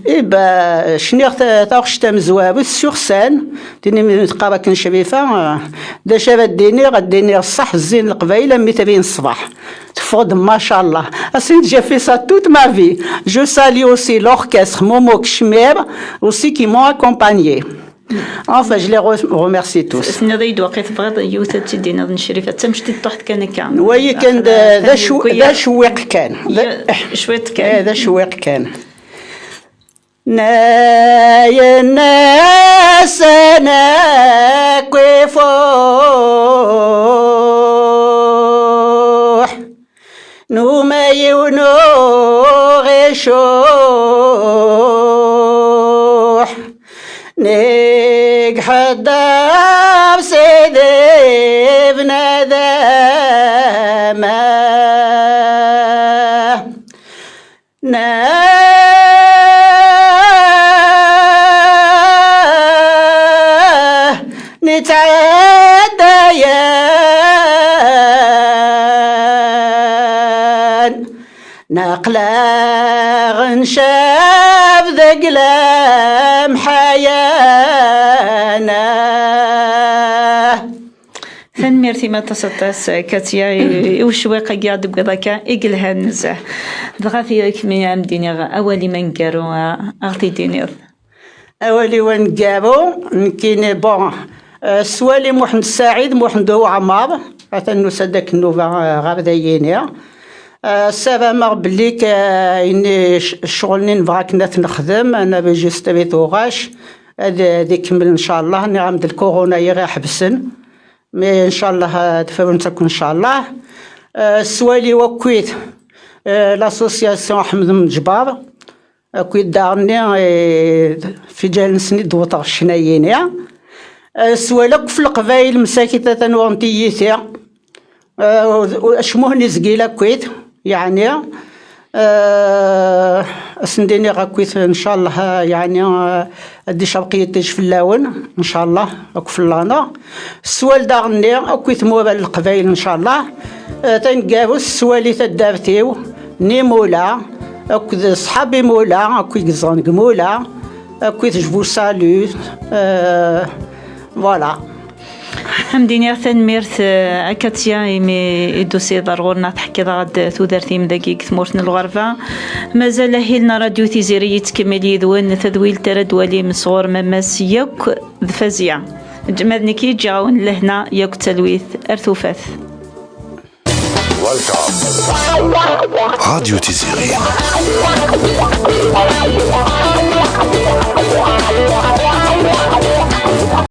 Iba, cniɣ ta-, taɣect tamezwarut sur scène, tini mi teqqar akken Crifa, eh, d acu ara d-iniɣ, ad d-iniɣ ṣṣeḥ, zzin Leqbayel am itri n ṣṣbeḥ. Teffeɣ-d, macallah. Asin, j'ai fait ça toute ma vie. Je salue aussi l'orchestre Momo Kcmir, aussi qui m'ont accompagné. Enfin, je les re-, remercie tous. Tenniḍ-iyi-d waqil tebɣiḍ yiwet ad tt-id-tiniḍ n Crifa, d tamecṭuḥt kan akka. Wayi kan d, d acu-, d acewwiq kan. D, cwiṭ kan. Eh, d acewwiq kan. Nayen asen akk ifuḥ, numa yiwen uɣicuḥ, nek ḥeddaf sidi bnadama. Nah, nitɛeddayan, naqlaɣ ncab deg lemḥayana. Tanemmirt-im aṭas, aṭas, Katia, i, i ucwiq-agi i d-tewwiḍ akka, i yelhan nezzeh. Dɣa tura kemmini ad am-d-iniɣ awal-im aneggaru, a, a ɣ-t-id-tiniḍ. Awal-iw aneggaru, nekkini, bon, eh, s wali Muḥend Saɛid, Muḥend Uɛmar, atan nusa-d akken nuba, eh, ɣer dayini. Eh, ssarameɣ belli k-, eh, ini c-, ccɣel-nni nebɣa akken ad t-nexdem, ad nrejistri tuɣac, ad, ad ikemmel ncallah, nniɣ-am-d lkuruna i ɣ-iḥebsen. Mais ncallah ad frunt akk ncallah. Eh, s wali-w akkit, eh, l'association Ḥmed Mǧbar, akkit daɣenni, eh, fiǧal-nsen i d-wwḍeɣ ccna-yini. Eh, s wali akk f leqbayel msakit atan ur n-tiyiti. Eh, acmuh n izgil akkit, yeɛni, eh, ad sen-d-iniɣ akkit, ncallah, yeɛni, eh, ad d-icreq yiṭij fell-awen, ncallah, akk fell-aneɣ. S wali daɣenni, akkit tmura n leqbayel, ncallah. Eh, taneggarut, s wali taddart-iw, n Imula, akked ṣḥab Imula, akk i yeẓran deg Imula, akkit Je vous salue, eh, voilà. Ad am-d-iniɣ tanemmirt, eh, a Katia, imi i d-tusiḍ ar ɣur-neɣ, teḥkiḍ-aɣ-d tudert-im dagi deg tmurt n lɣerba. Mazal ahil n Radio Tiziri yettkemmil yid-wen, tadwilt ara d-twalim sɣur mamma-s yakk d Fazya. Ǧ-, ma d nekk i ǧǧiɣ-awen lehna yakk d talwit. Ar tufat. Welcome. Radio Tiziri.